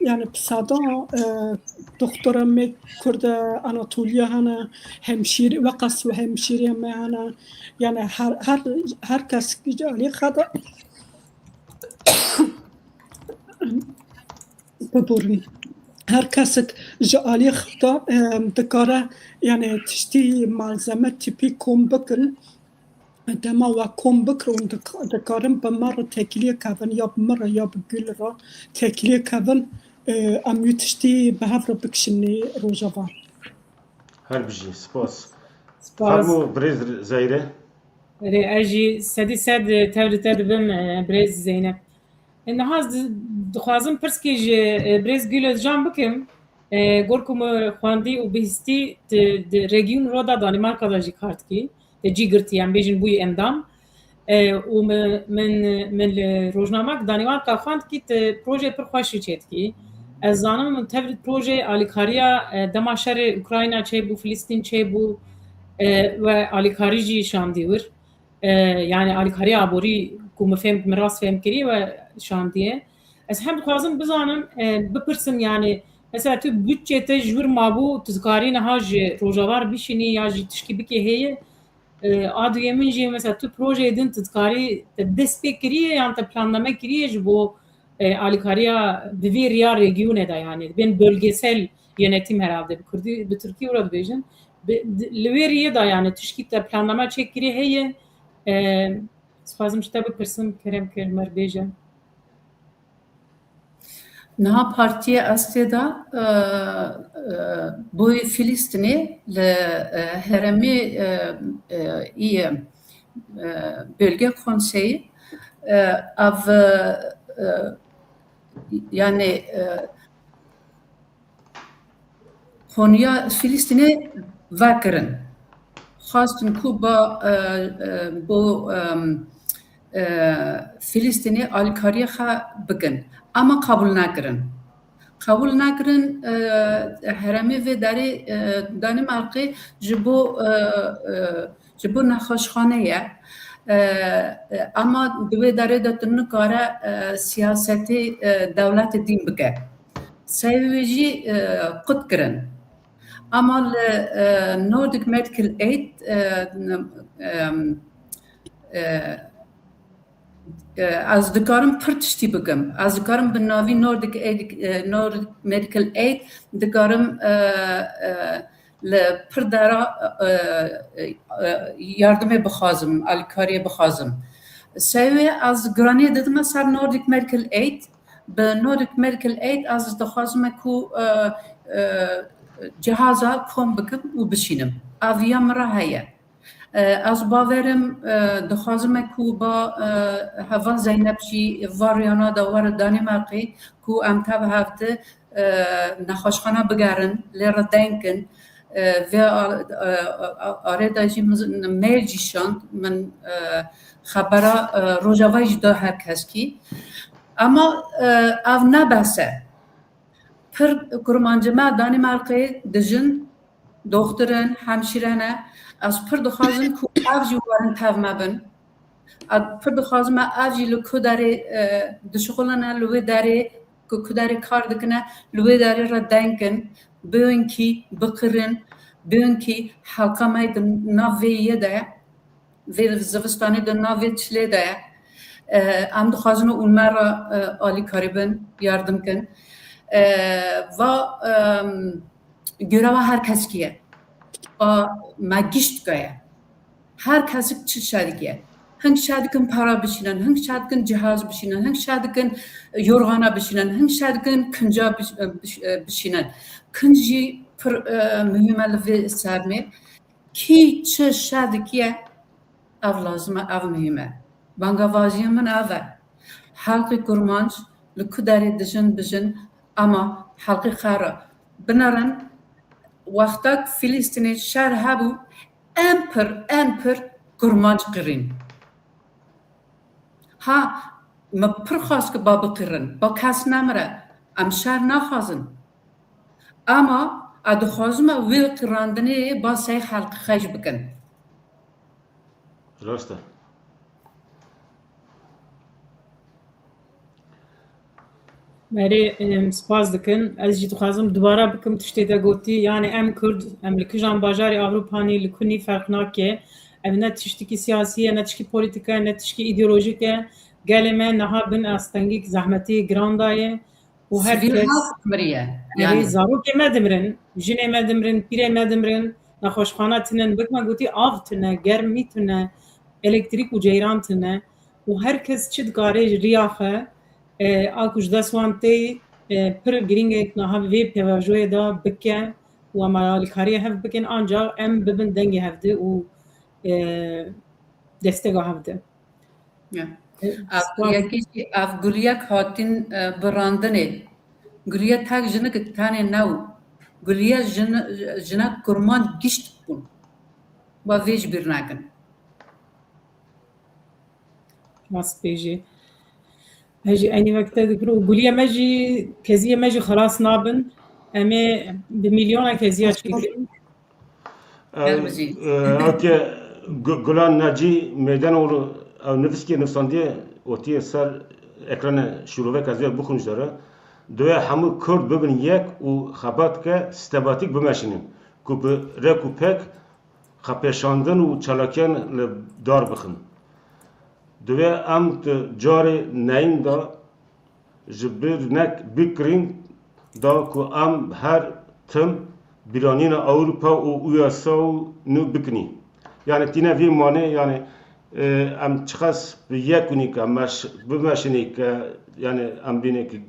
yani bi sedan, e, doktora me Kurd e, Anatoliya hene, hemşîr, weqas û hemşîrê me hene. Yani her, her, her kes ji alî xwe de Biborin. Her kesek ji alî xwe de, em, dikare, yani tiştî malzeme tîpî kom bikin. Dema we kom bikirin, dik-, dikarin bi me re têkiliyê kevin, ya bi me re, ya bi Gül re têkiliyê kevin, e, em wî tiştî bi hev re bikişînî Rojava. Her bijî, spas. Spas. Fermo birêz Zeyre. Erê, ez jî sedî sed, e, tevlî te dibim, e, birêz Zeynep. E, niha ez di-, dixwazim pirskî ji, e, birêz Gül Özcan bikim. E, gor ku min xwendî û bihîstî di, di Regionråd a Danimarka de jî kar dikî. Te cî girtî, em bêjin bûyî endam. E, û min, min, min li rojnamek Danimarka xwend kî tu projeyê pir xweş jî çêdikî. Ez zanim tevlî projeyê alîkariya, e, dema şerê Ukrayna çêbû, Filistîn çêbû, e, we alîkarî jî şandî wir. E, yani alîkariya aborî ku min fêm, min rast fêm kirî we şandiye. Ez hem dixwazim bizanim, e, bipirsim yani mesela tu budçê te ji wir mabû, tu dikarî niha ji Rojava re bişînî ya jî tişkî bikê heye? E, a duyê min jî mesela tu projeyê din tu dikarî te dest pê kiriye yan te planname kiriye ji bo, e, alîkariya bi vê riya regionê de, yani bên bölgesel yönetim herhalde bi kurdî, bi tirkî wira dibêjin. Bi, di, li wê riyê de yani tişkî te planname çêkirî heye? E, dixwazim ji te bipirsim, kerem kir, mer bêje. Niha partiyê S D de, e, e, boyê Filistînê li, e, herêmê, e, e, î, e, bölge konseyî, e, ev, e, yani, e, konuya Filistînê vekirin. Xwestin ku ba, e, e, bo, em, e, Filistînê alîkariyê xwe bikin. Ama qebûl nekirin. Qebûl nekirin, e, herêmê vê derê, e, Danîmarkê ji bo, e, e, ji bo nexweşxane ye. E, e, ama di wê derê de tu nikare, e, siyasetê, e, dewletê dîn bike. Sey wê jî, e, qut kirin. Ama li, e, Nordic Medical Aid, e, em, e, e, ez dikarim pir tiştî bikim. Ez dikarim bi navî Nordic Aid, e, Nordic Medical Aid dikarim, e, e, li pir dera, e, e, e, yardimê bixwazim, alîkariyê bixwazim. Sey wê ez giraniyê didime ser Nordic Medical Aid. Bi Nordic Medical Aid ez dixwazime ku, e, e, cihaza kom bikim û bişînim. Ev ya min re heye. E, ez bawerim, e, dixwazime ku ba, e, heval Zeynep jî va riyana de were Danîmarkê ku em tev hev di, e, nexweşxana bigerin, lê re deng kin. E, vê a-, e, a-, arê de jî min mail jî şand, min, e, xebera, e, Rojavayê jî da her keskî. Ama, e, ev ne bes e. Pir kurmancê me Danîmarkê dijin, doxtir in, hemşîre ne. Ez pir dixwazim ku ev jî werin tev me bin. Ez pir dixwazim ev jî li ku derê, e, dişixulin e, li wê derê ku, ku derê kar dikine, li wê derê re deng kin, bênkî biqirin, bênkî helqa me di nav vê yê de ye. Vê zivistanê di nav vê çilê de ye. E, em dixwazin û me re, e, alîkarî bin, yardim kin. E, va, em, göreva her keskî ye. Va me gişt dike ye. Her kesik çi şe dike. Hing şe dikin para bişînin, hing şe dikin cihaz bişînin, hing şe dikin yorgana bişînin, hing şe dikin kinca biş-, biş-, bişînin. Kinc jî pir, e, muhîm e li vê sermê. Kî çi şe dikiye, Ev lazim e, ev muhîm e. Bangavaziyê min ev e. Xelkê Kurmanc li ku derê dijin bijin, ama xelkê xwe re binerin. Wexta ku Filistînê şer hebû, en pir, en pir Kurmanc qirîn. Ha, me pir xwest ku ba biqîrin, ba kes nemire. Em şer naxwazin. Ama ez dixwazim wê qirandinê ba sey xelkê xwe jî bikin. Rast e. Erê, em, spas dikin. Ez jî dixwazim dubara bikim tiştê te gotî. Yani em Kurd, em li kijan bajarê Ewropanî, li kunî ferq nake. Ev ne tiştikî siyasî ye, ne tişkî polîtîk e, ne tişkî îdeolojîk e. Gelê me niha bin astengîk zehmetî giran daye. Û her Sivîl kes halk miriye. Erê, yani. Zarokê me dimirin, jinê me dimirin, pîrê me dimirin, nexweşxana tinin, wek me gotî av tune, germî tune, elektrîk û ceyran tune. Û her kes çi dikare ji riya xwe, e, a ku ji dest wan tê, e, pir girîng e niha vê pêvajoyê de bike û em alîkariyê hev bikin, ancaq em bibin dengê hev de û, e, destega hev de. Ya. E, Ev spas. Yekî jî, ev guliyek hatin, e, birandinê. Guliye tek jinik tenê ne û. Guliye jin-, jinek kurman gişt bûn. Wa vê ji bîr nekin. Rast bêjî. Ez jî eynî wek te dikir û guliyê me jî, keziyê me jî xelas nabin. Em ê bi milyona keziya çêkin. Ev, Her bijî. E, ewke Gu-, Gulan Nacî Meydanoğlu ew nivîskê nivîsandiye, otiye ser ekranê şîrovek ez wê bixwim ji te re. Divê hemû Kurd bibin yek û xebat ke sîstematîk bimeşînin ku bi rek û pek xwepêşandin û çalakiyan li dar bixin. Divê em di carê neyîn de ji bîr nek-, bikirîn da ku em her tim bîranîna Ewropa û U S A û nû bikinî. Yani tîne vî manê, yani, e, em çiqas bi yek hûnî ke meş-, bimeşinî ke, yani em bînê ki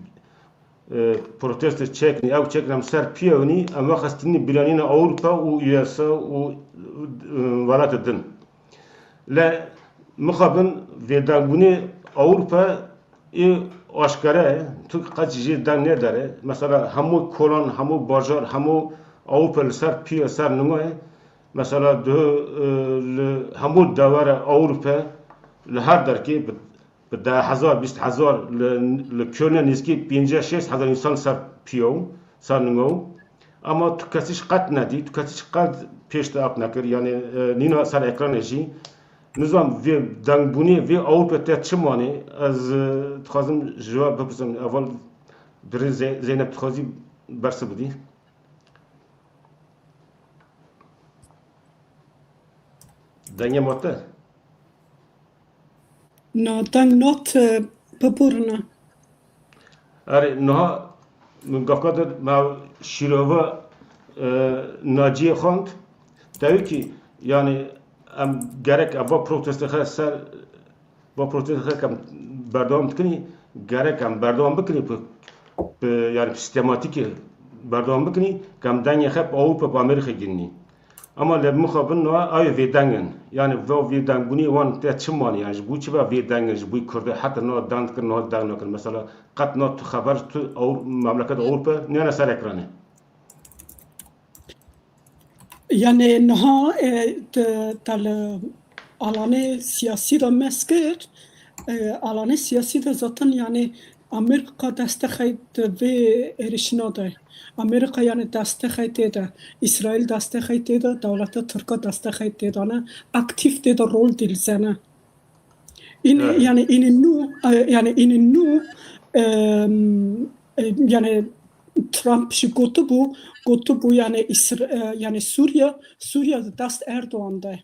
e, protesto çêkin, ew çêkin em ser piyê winî, em wexestînî bîranîna Ewropa û U S A û, e, welatê din. Le mixabin vêdengbûnê Ewropa ê aşkere ye, tu qet jî jê deng nêdere. Mesela hemû kolan, hemû bajar, hemû Ewropa li ser piyê, ser ningo ye. Mesela di, e, li hemû dewera Ewropa li her derkê bi bi deh hezar, bîst hezar li, li Kölnê nêzîkî pêncî şêst hezar însan ser piyo, ser ningo. Ama tu kesî ji qet nedî, tu kesî ji qet pêş te ap nekir. Yani, e, nîna ser ekranê jî. Nizam vê dengbûnê, vê Ewropa te çi manê? Ez, e, dixwazim ji we bipirsim. Eval dirê Ze-, Zeynep dixwazî bersi bidî. Dengê ma te? Na, deng nat, e, biborine. Erê, niha min gavka de me şîrova, e, Naciyê xwend. Tevî kî, yani, em gerek eva protestê xwe ser, va protestê xwe kem berdewam dikinî, gerek em berdewam bikinî, bi, bi, yani, sistematîkê berdewam bikinî, kem dengê xwe bi Ewropa, bi Amerîka girînî. Ama li mixabin niha ew vêdeng in. Yani va vêdengbûnê wan te çi manî? Yani ji bo çi ve vêdeng in? Ji bo Kurd e heta niha deng dikin, niha deng nakin. Mesela qet niha tu xeber tu Ewro-, memleket Ewropa nêne ser ekranê. Yani niha, e, te, te li alanê siyasî de mez kir, e, alanê siyasî de zaten yani Amerîka destexey di vê êrişîna de. Amerîka yani destexey tê de. Îsraîl destexey tê de, dewleta Tirka destexey tê de ne. Aktîf tê de rol dîlzene. Îne, Evet. yani îne nû, e, yani îne nû, em, e, yani Trump jî gotibû, gotibû yani Îsra-, e, yani Sûriye, Sûriye di dest Erdogan de.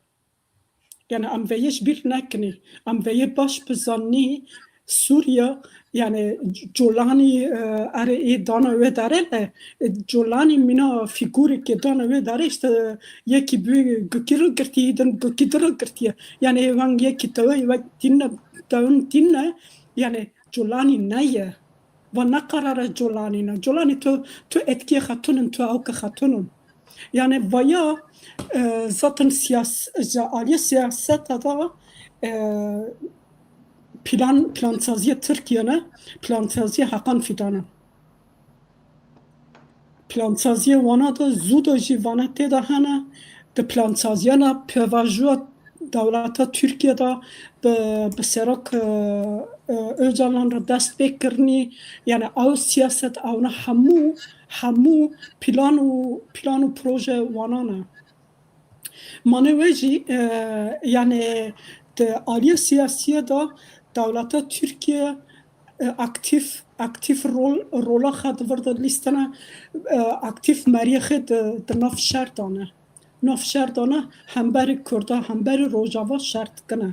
Yani em veyê ji bîr nekinî. Em veyê baş bizanî Sûriye, yani Colanî, e, erê ê dana wê derê le, e, Colanî mîna fîgûreke dana wê derê işte yekî bi gikî re girtî, din gikî di re girtiye. Yani êvan yekî tewê wek tîne, tewin tîne, yani Colanî neye. Va ne qerara Colanî ne. Colanî tu, tu etkiyê xetunun, tu ewke xetunun. Yani vaya e, zaten siyas, ji aliyê siyaseta da e, plan, plansaziyê Tirkiye ne, plansaziyê Hakan Fidan e. Plansaziyê wana da zû da jî vane tê de hene, di plansaziyana pêvajoya dewleta Tirkiye de bi, bi Serok e, e, Ocalan re dest pê kirinî, yani ew siyaset, ewna hemû, hemû plan û, plan û proje wana ne. Mane wê jî e, yani di aliyê siyasiyê de dewleta Tirkiye e, aktîf, aktîf rol, rola xwe di vir de lîstene, e, aktîf meriyê xwe di, di nav şer de ne. Nav şer de ne, hemberî Kurda, hemberî Rojava şer dikine.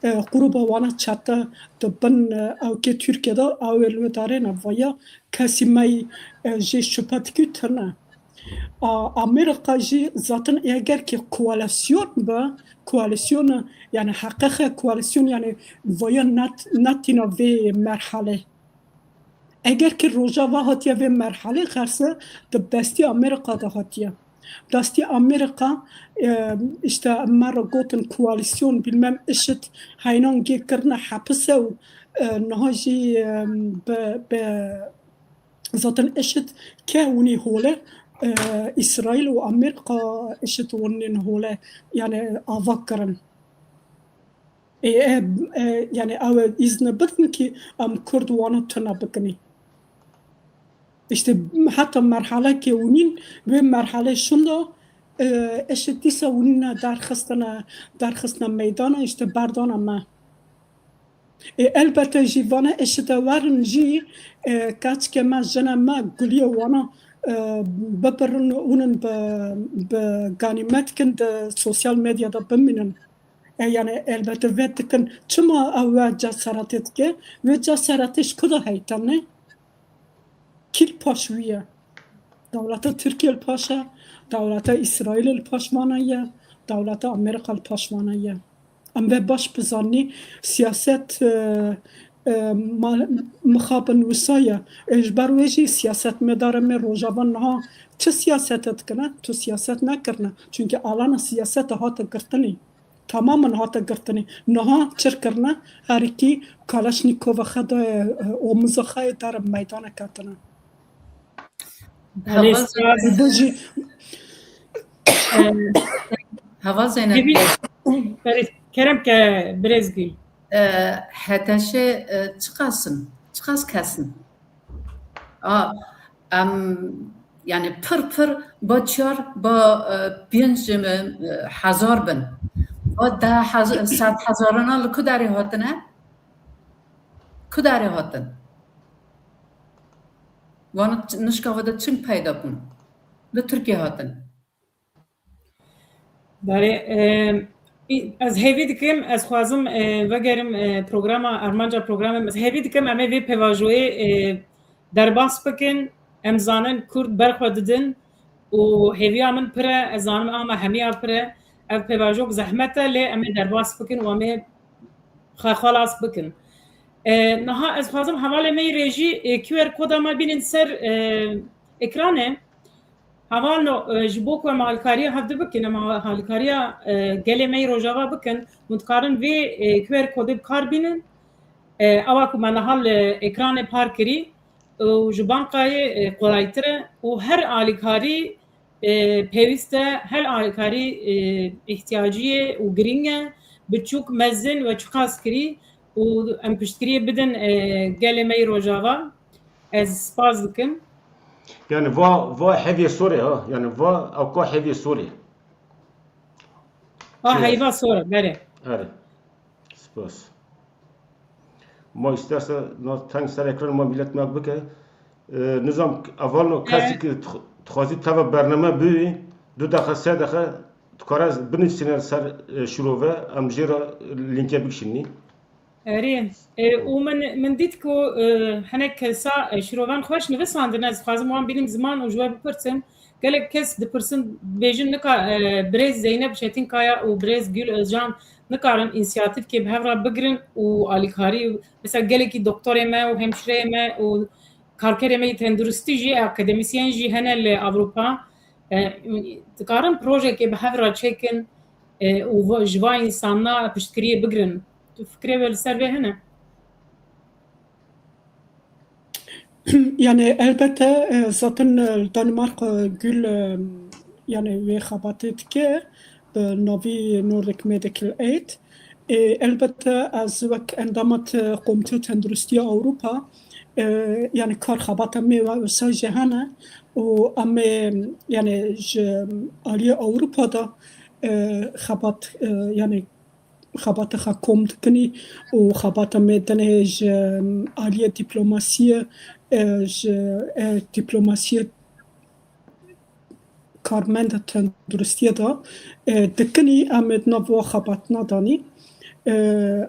E, grûba wana çete di bin e, ewkê Tirkiye de ew ê li wê darê ne. Vaya kesî me yî e, jê şupe dikî tune. A, Amerîka jî zaten eger ki koalisyon be, koalisyon, yani heqeqe koalisyon, yani vaya net, netîna vê merhale. Eger ki Rojava hatiye vê merhale, xerse di destî Amerîka de hatiye. Destî Amerîka, e, işte me re gotin koalisyon, bilmem IŞİD heynan gê kirine hepise û e, niha jî e, bi, bi Zaten IŞİD ke hûnî hole, e, Îsraîl û Amerîka IŞİD hûnîn hole, yani ava kirin. E, e, e, yani ew ê îzne bidin ki em Kurd wana tune bikinî. İşte heta merhalekê hûnîn, wê merhalê şinda e, IŞİD dîsa hûnîne derxistine, derxistine meydana, işte berdana me. Ê, elbette jî vana eşite werin jî, e, keçikê me, jinê me, guliyê wana, e, bibirin, hûnin bi, bi ganîmet kin di sosyal medyada bimînin. E, yani elbette vê dikin. Çima ew wê cesaretê dike? Wê cesaretê ji ku de heytene? Kî li paş wî ye? Dewleta Tirkiye li paş e, dewleta Îsraîlê li paş vana ye, dewleta Amerîka li paş vana ye. Em vê baş bizanî, siyaset, e, e, ma-, mixabin wisa ye. E, ji ber wê jî siyasetmedarê me Rojava niha çi siyasete dikine? Tu siyaset nekirine. Çunkî alana siyaseta hate girtinî. Tamamen hate girtinî. Niha çir kirine, herikî Kalaşnîkova xwe daye, e, omuza xwe yê derin meydana ketine. Belê, Hava spas. Zeynep. Bu jî Hava Zeynep. Hevî-, Belê, kerem ke birêz Gül. E, HTŞ, e, çiqas in? Çiqas kes in? A, em, yani pir pir ba çar, ba, e, pênc, e, hezar bin. Ba deh hez-, sed hezarana li ku derê hatine? Ku derê hatin? Wana ç-, nişka ve de çing peyda bûn? Li Tirkiye hatin. Belê, e, ez hêvî dikim, ez xwazim, e, vegerim, e, programa, armanca programê, ez hêvî dikim em ê vê pêvajoyê, e, derbas bikin. Em zanin Kurd ber xwe didin û hêviya min pir e, ez zanim a me hemiya pir e. Ev pêvajok zehmet e, lê em ê derbas bikin û em ê xwe xelas bikin. E, niha ez xwazim hevalê me yî rêjî, e, Q R koda me bînin ser, e, ekranê. Hevalno, e, ji bo ku em alîkariya hevdi bikin, em ha-, alîkariya, e, gelê me yî Rojava bikin, hûn dikarin vê, e, Q R kodê bi kar bînin. E, ewa ku me niha li ekranê par kirî û ji bankayê, e, kolaytir e û her alîkarî, e, pêwîst e, her alîkarî, e, îhtiyacî ye û girîng e, biçûk, mezin we çiqas kirî û em piştgiriyê bidin, e, gelê me yî Rojava. Ez spas dikim. Yani va, va heviyê sorê ha. Yani va ewka heviyê sorê. Ha, Çi? Heyva sor e, belê. Erê. Spas. Ma isterse na teng ser ekran ma millet me bike. E, nizam evalno, e, kesî ki dix-, dixwazî teva bername bûyî, du dexe, se dexe, dikare binivîsîne ser, e, şirove, em jê re linkê bikişînî. Erê, e, û min, min dît ku, e, hinek kesa, e, şirovan xweş nivisandine, ez dixwazim wan bînim ziman û ji we bipirsim. Gelek kes dipirsin, dibêjin nika, e, birêz Zeynep Çetinkaya û birêz Gül Özcan nikarin însiyatîfkê bi hev re bigirin û alîkarî, mesela gelekî doktorê me û hemşireyê me û karkerê me yê tenduristî jî, akademisyen jî hene li Ewropa. E, dikarin projekê bi hev re çêkin, e, û va-, ji va însana piştgiriyê bigrin. Tu fikrê we li ser vê hene? Yani elbette, e, zaten, e, Danimarka gul, e, yani wê xebatê dike bi navî Nordic Medical Aid. E, elbette ez wek endamat, e, Komîteya Tenduristiya Ewropa, e, yani kar xebata me ve wisa jî hene û em ê, yani ji aliyê Ewropa de, e, xebat, e, yani xebata xwe kom dikinî û xebata me tenê ji aliyê dîplomasiyê, e, ji, e, dîplomasiyê karmenda tenduristiyê de, e, dikinî, em ê di nav wa xebatna danî. E,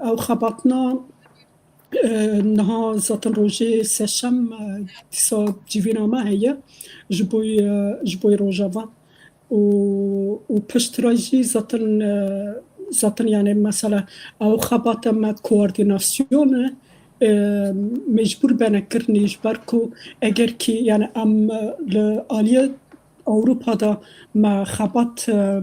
ew xebatna, e, niha zaten rojê seşem, e, dîsa civîna me heye ji bo, e, ji bo rojava. û, û pişt re jî zaten, e, zaten yani mesela ew xebata me koordînasyonê, e, mecbûr bene kirinî ji ber ku eger kî yani em, e, li aliyê Ewropa de me xebat, e,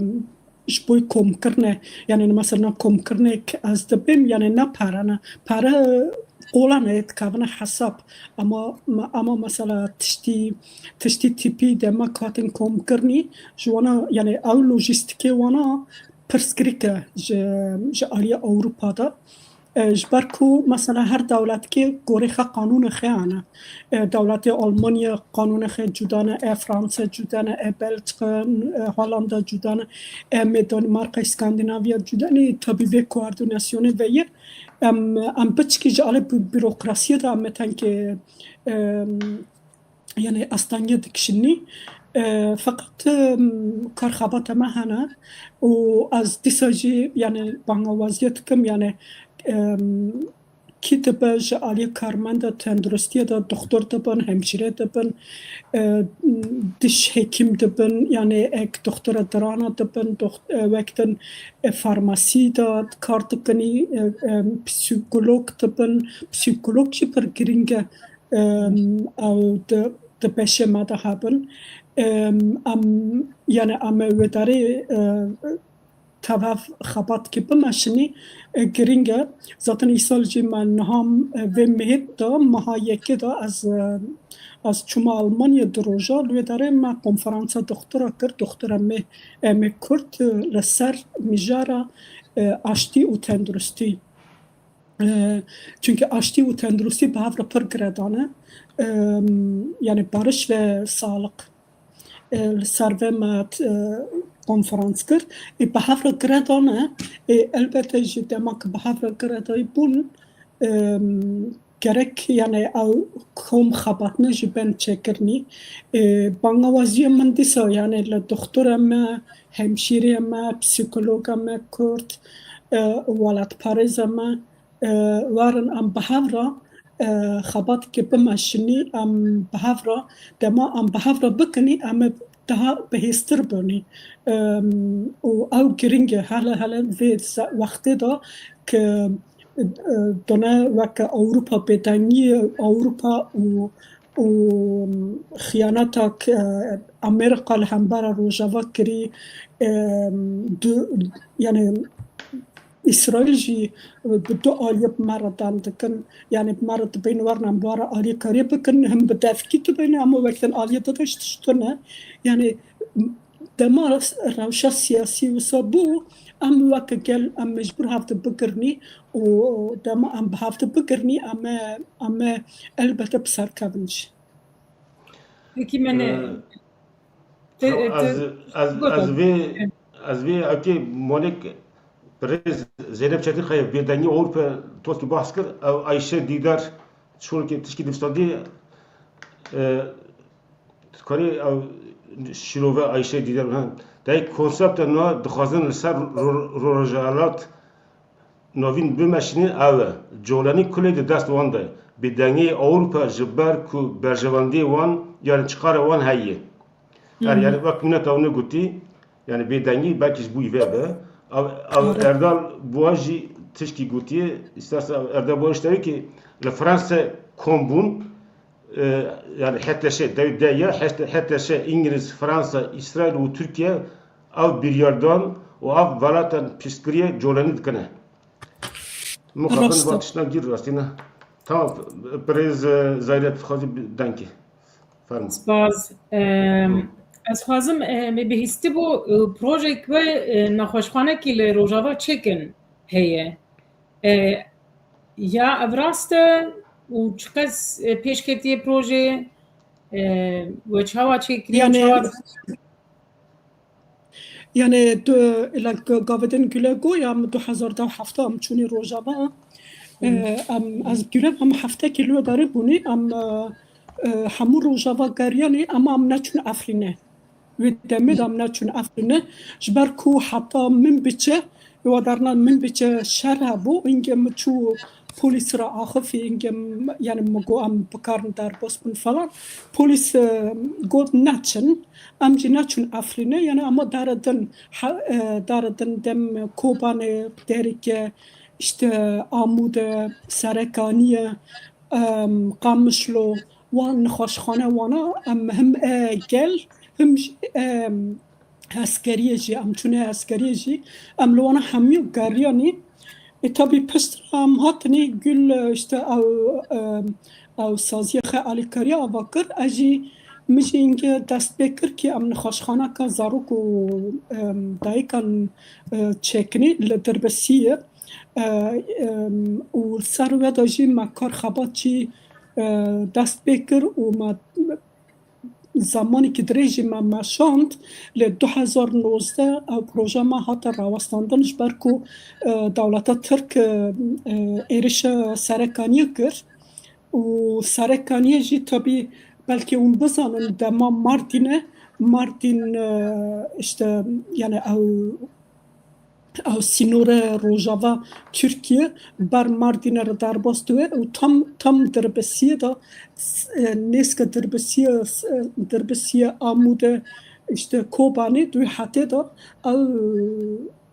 ji bo komkirinê, yani mesela komkirinê ki ez dibêm yani ne pere ne, pere qolan e, dikevine hesab. Ama, ama mesela tiştî, tiştî tîpî dema katin kom kirnî, ji wana, yani ew lojîstîkê wana pirsgirêk e ji, ji aliyê Ewropa de. E, ji ber ku mesela her dewletkê gorê xwe qanûnê xwe hene. E, dewletê Almanya qanûnê xwe cuda ne, e, Fransa cuda ne, e, Belçika, e, Hollanda cuda ne, e, me Danimarka, Skandinaviya cuda ne, tabî vê koordînasyonê veye. Em, em piçkî ji alê bi-, bürokrasiyê de em tenkê, em, yani astengê dikişinî. E, feqet, em, kar xebata me hene û ez dîsa jî yani bangawaziyê dikim yani, em, kî dibe ji aliyê karmenda tenduristiyê de doktor dibin, hemşîre dibin, e, diş hekîm dibin, yani ek doktora dirana dibin, dokt-, e, wek din, e, farmasî de kar dikinî, e, e, psîkolog dibin, psîkolog jî pir girîng e, e, ew di, di beşê me de hebin. E, em, yani em ê wê derê, e, tev xebatkî bimeşinî, e, girîng e. Zaten îsal jî me niha, e, vê mehê de, meha yekê de ez, e, ez çûme Almanya du roja, li wê derê me konferansa doktora kir, doktora me, e, me Kurd, e, li ser mijara, e, aştî û tenduristî. E, çunkî aştî û tenduristî bi hev re pir girêdan e. E, yani barış ve sağlık. E, li ser vê me, e, konferans kir. E, bi hev re girêdan e. E, elbette jî dema ku bi hev re girêdayî bûn, e, gerek, yani, ew kom xebatine jî bên çêkirinî. E, bangawaziyê min dîsa, yani, li doktora me, hemşîrê me, psîkologa me Kurd, e, welatparêza me, e, werin em bi hev re, e, xebatkê bimeşinî, em bi hev re, dema em bi hev re bikinî, em ê daha bihêztir binî. Em, û ew girîng e, hele, hele vê se-, wextê de ki, e, done weke Ewropa bêdengî, Ewropa û, û xiyaneta ki, e, Amerîka li hembera Rojava kirî, e, du, yani, Îsraîl jî bi du aliyê bi me re dem dikin. Yani bi me re dibên werin em bi we re alîkariyê bikin, him bi devkî dibên, him wek din aliyê dide ji tişt tune. Yani dema rewşa siyasî wisa bû, em weke gel em mecbûr hev di bigirinî û dema em bi hev di bigirinî em ê, em ê elbete bi ser kevin jî. Peki me ne... Ee, Te- Xew, te- ez, ez, Gotin. ez vê, ez vê ewkê molek birêz Zeynep Çetin Xeya bêdengî Ewropa toskî bahs kir. Ew Ayşe Dîdar şolkê tişkî dibistandî, e, karê ew şîrove Ayşe Dîdar, ha. Dayê konsepta nû dixwazin li ser ro-, ro-, rojalat Novîn bimeşînin ew e. Colanî kulê di dest wan de. Bêdengiyê Ewropa ji ber ku berjewendiyê wan, yani çiqara wan heye. Er, yani wek min te hûn gotî, yani bêdengî belkî ji bo vê be. Ew, ew Erdal Buwa jî tişkî gotiye, îsterse Erdal Buwa jî tevî ki li Fransa kom bûn, e, yani H T Ş, dev de ya, H T Ş, İngiliz, Fransa, İsrail û Türkiye av biryardan û av welatan piştgiriyê colanî dikine. Muxabin Rast e. Vatişna gir rastîne. Tamam, birêz, e, Zayre, tu xwazî bi-, denkî. Fermo. Spas. Em, ez xwazim, e, me bihîstibû, e, projek we, e, nexweşxanekî li Rojava çêkin heye. E, ya ev rast e û çiqas, e, pêşketiye projeyê, e, we çawa çêkiriye, Yani, çawa Yani, tu, ila g-, gavê din Gule got, ya em du hezar deh hefte em çûnî Rojava. Hmm. E, em, ez gire em heftekî li wê derê bûnî, em, e, e, hemû Rojava geriyanî, ama em neçûn Efrînê. Wê demê de em neçûn Efrînê. Ji ber ku heta min biçe, wa derna min biçe şer hebû, hingê min çû polîs re axifî, hingê m-, yani min got em bikarin derbas bin falan. Polîs, e, got neçin. Em jî neçûn Efrînê, yani ama dare din, he-, e, dare din dem Kobanê, Derike, işte Amûde, Serekaniye, em, Qamişlo, wan nexweşxane wana, em him, e, gel, him jî, em, eskeriyê jî, em çûne eskeriyê jî, em li wana hemû geriyanî. E, tabî pişt re em hatinî gul, e, işte ew, e, ew saziyê xwe alîkariya ava kir. Ez jî, min jî hingê dest pê kir ki em nexweşxaneka zarok û, e, dayikan, e, çêkinî li Dirbisiyê. E, e, û li ser wê de jî me kar xebat jî, e, dest pê kir û me zemanekî dirêj jî me meşand, lê du hezar nozdeh ew proje me hate rawestandin, ji ber ku, e, dewleta Tirk, e, e, êrişa Serekaniyê kir û Serekaniyê jî tabî belkî hûn bizanin dema Mardîne, Mardîn, e, işte, yani ew ew sînorê Rojava Tirkiye ber Mardînê re derbas dibe û tam, tam Dirbisiyê de, e, nêzke Dirbisiyê, e, Dirbisiyê, Amûde, işte Kobanê, di wî hetê de ew,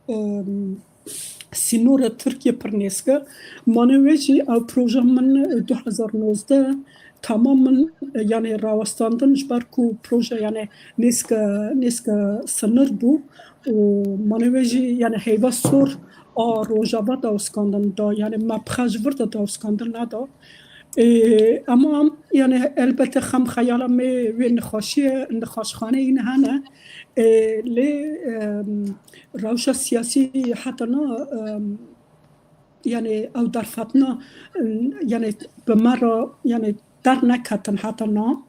e, sînorê Tirkiye pir nêzke. Mane wê jî ew proje min du hezar nozdeh Tamam min, e, yani rawestandin ji ber ku proje yani nêzke, nêzke sinir bû û mane wê jî yani heyva sor a Rojava dawskandin da, yani me bi xwe ji vir de dawskandin neda. E, ama yani elbette xem xeyala me wê nexweşiyê, nexweşxaneyê ne hene. E, lê, e, rewşa siyasî heta na, e, yani ew derfetina, yani bi me re, yani derneketin heta na.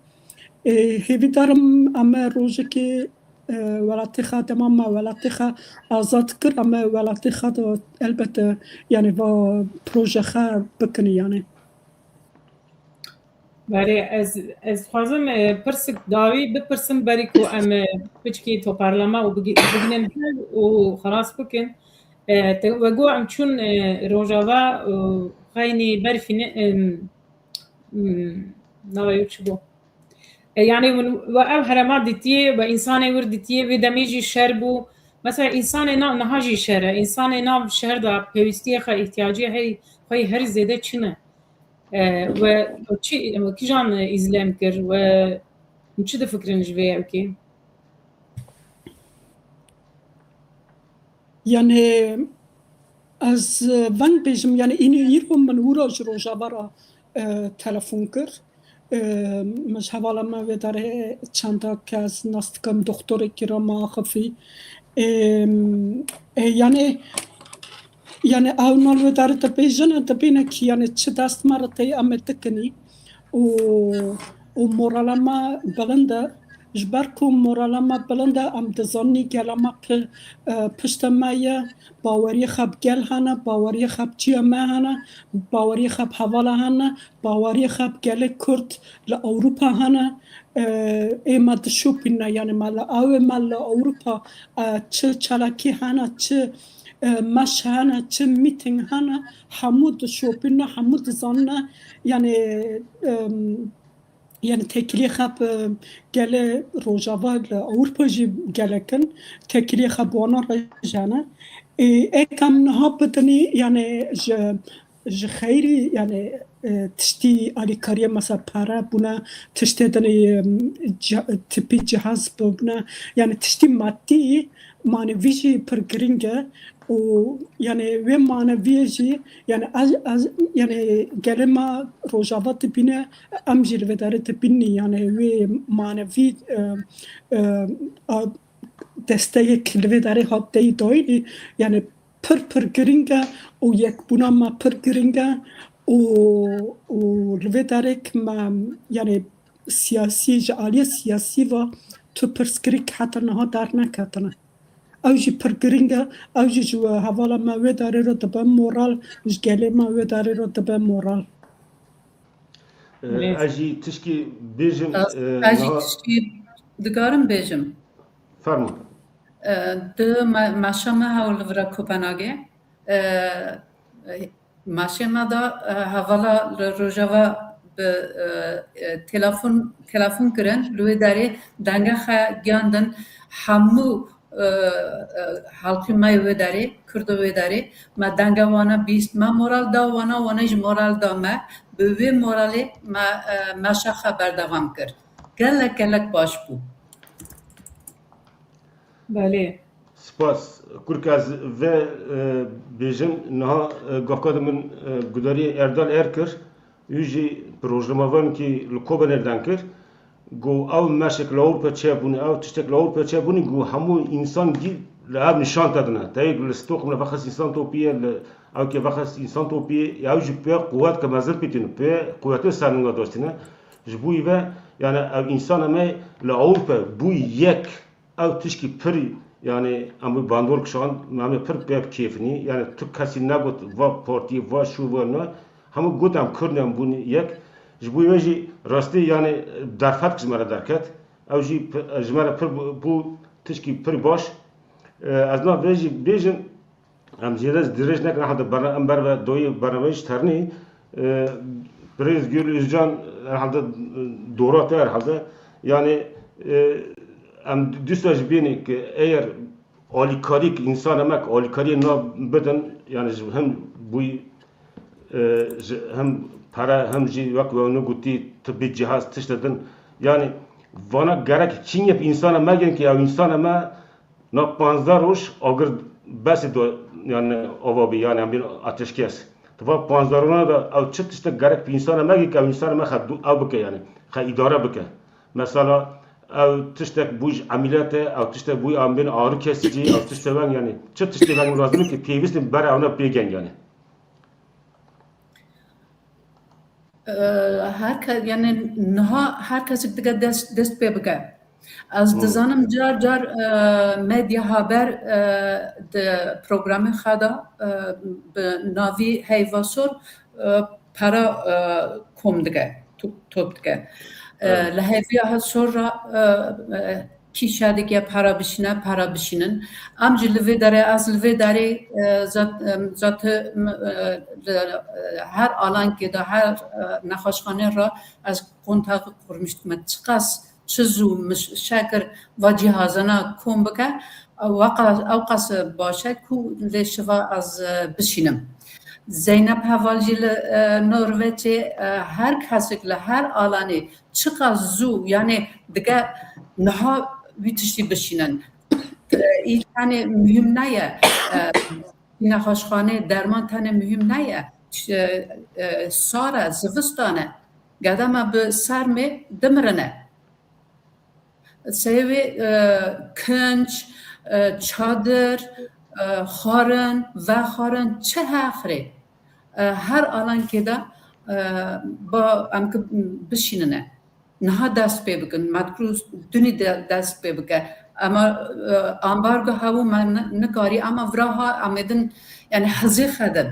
Ê, hêvîdar im em rojekê, e, welatê xwe, dema me welatê xwe azad kir, em welatê xwe de elbette, yani va proje xwe bikin yani. Belê, ez, ez dixwazim, e, pirsik dawî bipirsim, berî ku em, e, piçkî toparlama û bigi-, bigînin ber û xelas bikin. E, te, we got em çûn, e, Rojava û xeynî berfî ne, em, hmm, nava wî çi bû? E, yani, we ev herema dîtiyê, we însanê wir dîtiyê, wê demê jî şer bû. Mesela, însanê nav niha jî şer e. Însanê nav şer de pêwîstiyê xwe, îhtiyacê hey, xwe yê herî zêde çi ne? E, we çi, we kîjan îzlem kir? We çi difikirin ji vê yekê? Yani, ez veng bêjim, yani, înî îro min wira ji Rojava re, e, telefon kir. E, min ji hevala me wê derê çenda kes nas dikim, doktorekî re me axifî. E, e, yani, yani, ew nal wê derê dibêjin, dibîne ki, yani, çi dest me re tê, em ê dikinî. û, û morala me bilind e. Ji ber ku morala me bilind e, em dizanî gela me pi-, e, pişta me ye, baweriyê xwe bi gel hene, baweriyê xwe bi çiya me hene, baweriyê xwe bi hevala hene, baweriyê xwe bi gelê Kurd li Ewropa hene. E, ê me dişopîne, yani me li ew ê me li Ewropa, e, çi çalakî hene, çi, e, meş hene, çi mîting hene, hemû dişopîne, hemû dizanine, yani, em, yani têkiliyê xwe bi gelê Rojava li Ewropa jî gelek in, têkiliyê xwe bi wana re jî hene. Ê, ê ke em niha bidinî, yani ji ji xeyrî, yani, e, tiştî alîkariyê, mesela pere bûne, tiştê din, e, ci-, tipî cihaz bûne, yani tiştî madî manevî jî pir giring e û yani wê maneviyê jî yani ez, ez, yani gelê me Rojava dibîne, em jî li vê derê dibînî, yani wê manevî, e, e, a, desteyek li vê derê hat deyî dayînî, yani pir pir giring e û yekbûna me pir giring e û, û li vê derek me, yani siyasî, ji aliyê siyasî ve tu pirsgirêk heta niha derneketine. Ew jî pir giring e, ew jî ji hevala me wê darê re dibe moral, ji gelê me wê darê re dibe moral. Rêz. Ez jî tişkî bêjim. Ez, e, ez jî niha tişkî dikarim bêjim. Fermo. E, di me-, meşa me hewl li vira Kopenhagê. E, meşê me da, e, hevala li Rojava bi, e, e, telefon, telefon kirin, li wê derê denge xwe giyandin hemû, e, e, halkî me wê derê, Kurdo wê derê, me denge wana bîst, me moral da wana, wana jî moral da me, bi wê moralê me, e, meşa xwe berdewam kir. Gelek, gelek baş bû. Belê. Spas. Kurk ez vê, e, bêjim, niha, e, gavka de min, e, gudarî Erdal Er kir, wî jî bi rojnamevankî li Kobenê deng kir, got ew meşek li Ewropa çêbûne, ew tiştek li Ewropa çêbûne, got hemû însan gî li ev nîşan te dine. Teyê li Stockholm li vexist însan topiye, li ewkê vexist însan topiye, ew jî pê quwet ke mezin pêtîne, pê quwetê ser ninga dostîne. Ji bo î ve, yani ew însan em ê li Ewropa bûyî yek, ew tişkî pir, yani em wî bandor kişand, me em ê pir pê kêfinî, yani tu kesî negot va partiyê, va şû, va ne, hemû got em Kurd ne, em bûn yek. Ji bo wê jî rastî, yani derfet ji me re derket, ew jî pi-, ji me re pir bû, bû tişkî pir baş. E, ez na vê jî bêjim, Em zêde dirêj nekin, herhalde berna-, em berve doyê bernameyê ji ternî, e, Birêz Gül Özcan herhalde, e, dora te herhalde. Yani, e, em dîsa ji bînê ki eger alîkarîk, însan emek alîkariyê na bidin, yani ji hem bûyî, e, ji hem pere hem jî wek we ne gotî tibî cihaz tişt din. Yani vana gerek çînye bi însan emek ki ew însan eme Na panzdeh roj agir besê do, yani ava bî, yani em bîn ateşkes. Di va panzdeh rojana de ew çi tiştek gerek bi însan me bike, ew însan me xe du-, ew bike yani, xe îdare bike. Mesela ew tiştek bû ji emîlete, ew tiştek bû em bîn ağrı kesici, ew tiştek ben yani, çi tiştek ben lazim ki pêwîstin ber ewna pêgen yani. Her ke-, yani niha her kesek dike dest, dest pê bike. Ez dizanim car car, e, medya haber, e, di programê xwe de, e, bi navî Heyva Sor, e, para, e, kom dike, to-, top dike. E, Evet. Li hêviya he sor re, e, e, kî şedikê para bişîne, para bişînin. Em jî li vê derê, ez li vê derê, e, zat-, em, zat-, em, e, li, e, her alankê de, her, e, nexweşxanê re ez kontağı qurmîş dikime. Çiqas, çi zû min şekir va cîhazana kom bike, weqa-, ewqas baş e ku lê şiva ez, e, bişînim. Zeynep Heval jî li, e, Norveçê, e, her kesek li her alanê çiqas zû, yani dike niha wî tiştî bişînin. E, î tenê muhîm neye, e, nexweşxanê, derman tenê muhîm neye. Ç-, e, e, sar e, zivistan e. Gede me bi sermê dimirine. Seyê wê, e, kinc, e, çadir, e, xwarin, vexwarin, çi hexirê. E, her alankê de, e, ba em ki bişînine. Niha dest pê bikin, me dikur dunî de dest pê bike. Ema, e, ambargo hebû me ni-, nikarî, ema vira ha em ê din, yani hizê xedin.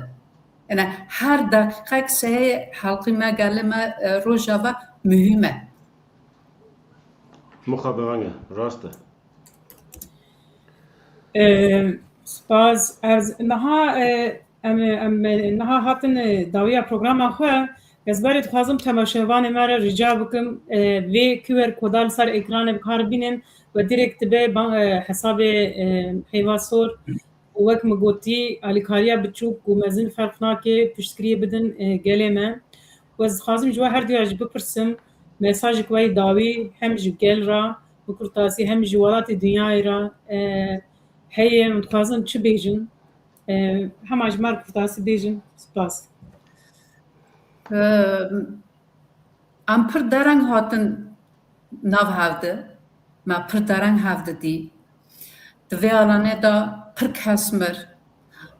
Yani her deqîqek seyê helqî me, gelê me, e, Rojava muhîm e. Muxabewenge, rast e. E, spas. Ez niha, e, em, em niha hatin, e, dawiya programa xwe. Ez berê dixwazim temaşevanê me re rica bikim, e, vê Q R koda li ser ekranê bi kar bînin ve direkt dibe ba-, e, hesabê, e, Heyva Sor. û wek min gotî, alîkariya biçûk û mezin ferq nake, piştgiriyê bidin, e, gelê me. Û ez dixwazim ji we herduya jî bipirsim, mesajek we yê dawî hem ji gel re bi kurtasî hem ji welatê dinyayê re, e, heye, em dixwazin çi bêjin? E, hema ji me re kurtasî bêjin. Spas. Em pir dereng hatin nav hevdi, me pir dereng hevdi dî. Di vê alanê de pir kes mir.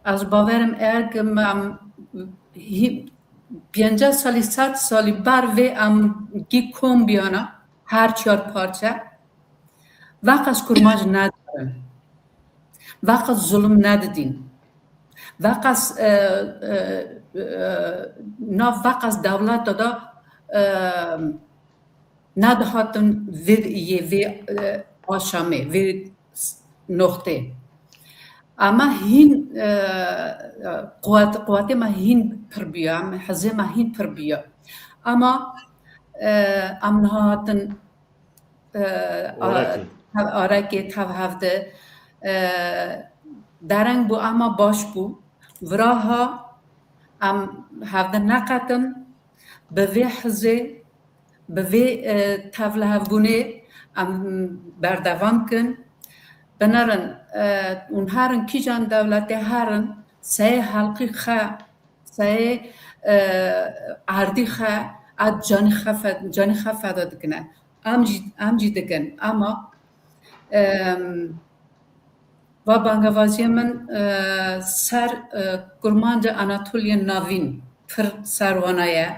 Ez bawerim eger em hî-, pêncî salî, sed salî ber vê em gî kom biyana, her çar parçe, veqas kurmanc nedirin. Veqas zulm nedidîn. Veqas, e, e, e, nav veqas dewleta de, e, nedihatin vê, yê vê, e, aşamê, vê s-, noxtê. Ama hîn, e, e, quwet, quwetê me hîn pir bûya, em hizê me hîn pir bûya. Ama, e, em niha hatin, e, a-, Arekê. Tev-, arekê tev hevdi, e, dereng bû, ama baş bû. Viraha em hevdi neqetin, bi vê hizê, bi vê, e, tevlihevbûnê em berdewam kin. Binerin, e, hûn herin kîjan dewletê herin, seyê helqî xe, seyê, e, erdî xe, a canî xe fe-, canî xe feda dikine. Em jî, em jî dikin. Ama, em, va bangavaziyê min, e, ser, e, kurmanca Anatoliyên Navîn pir ser wana ye.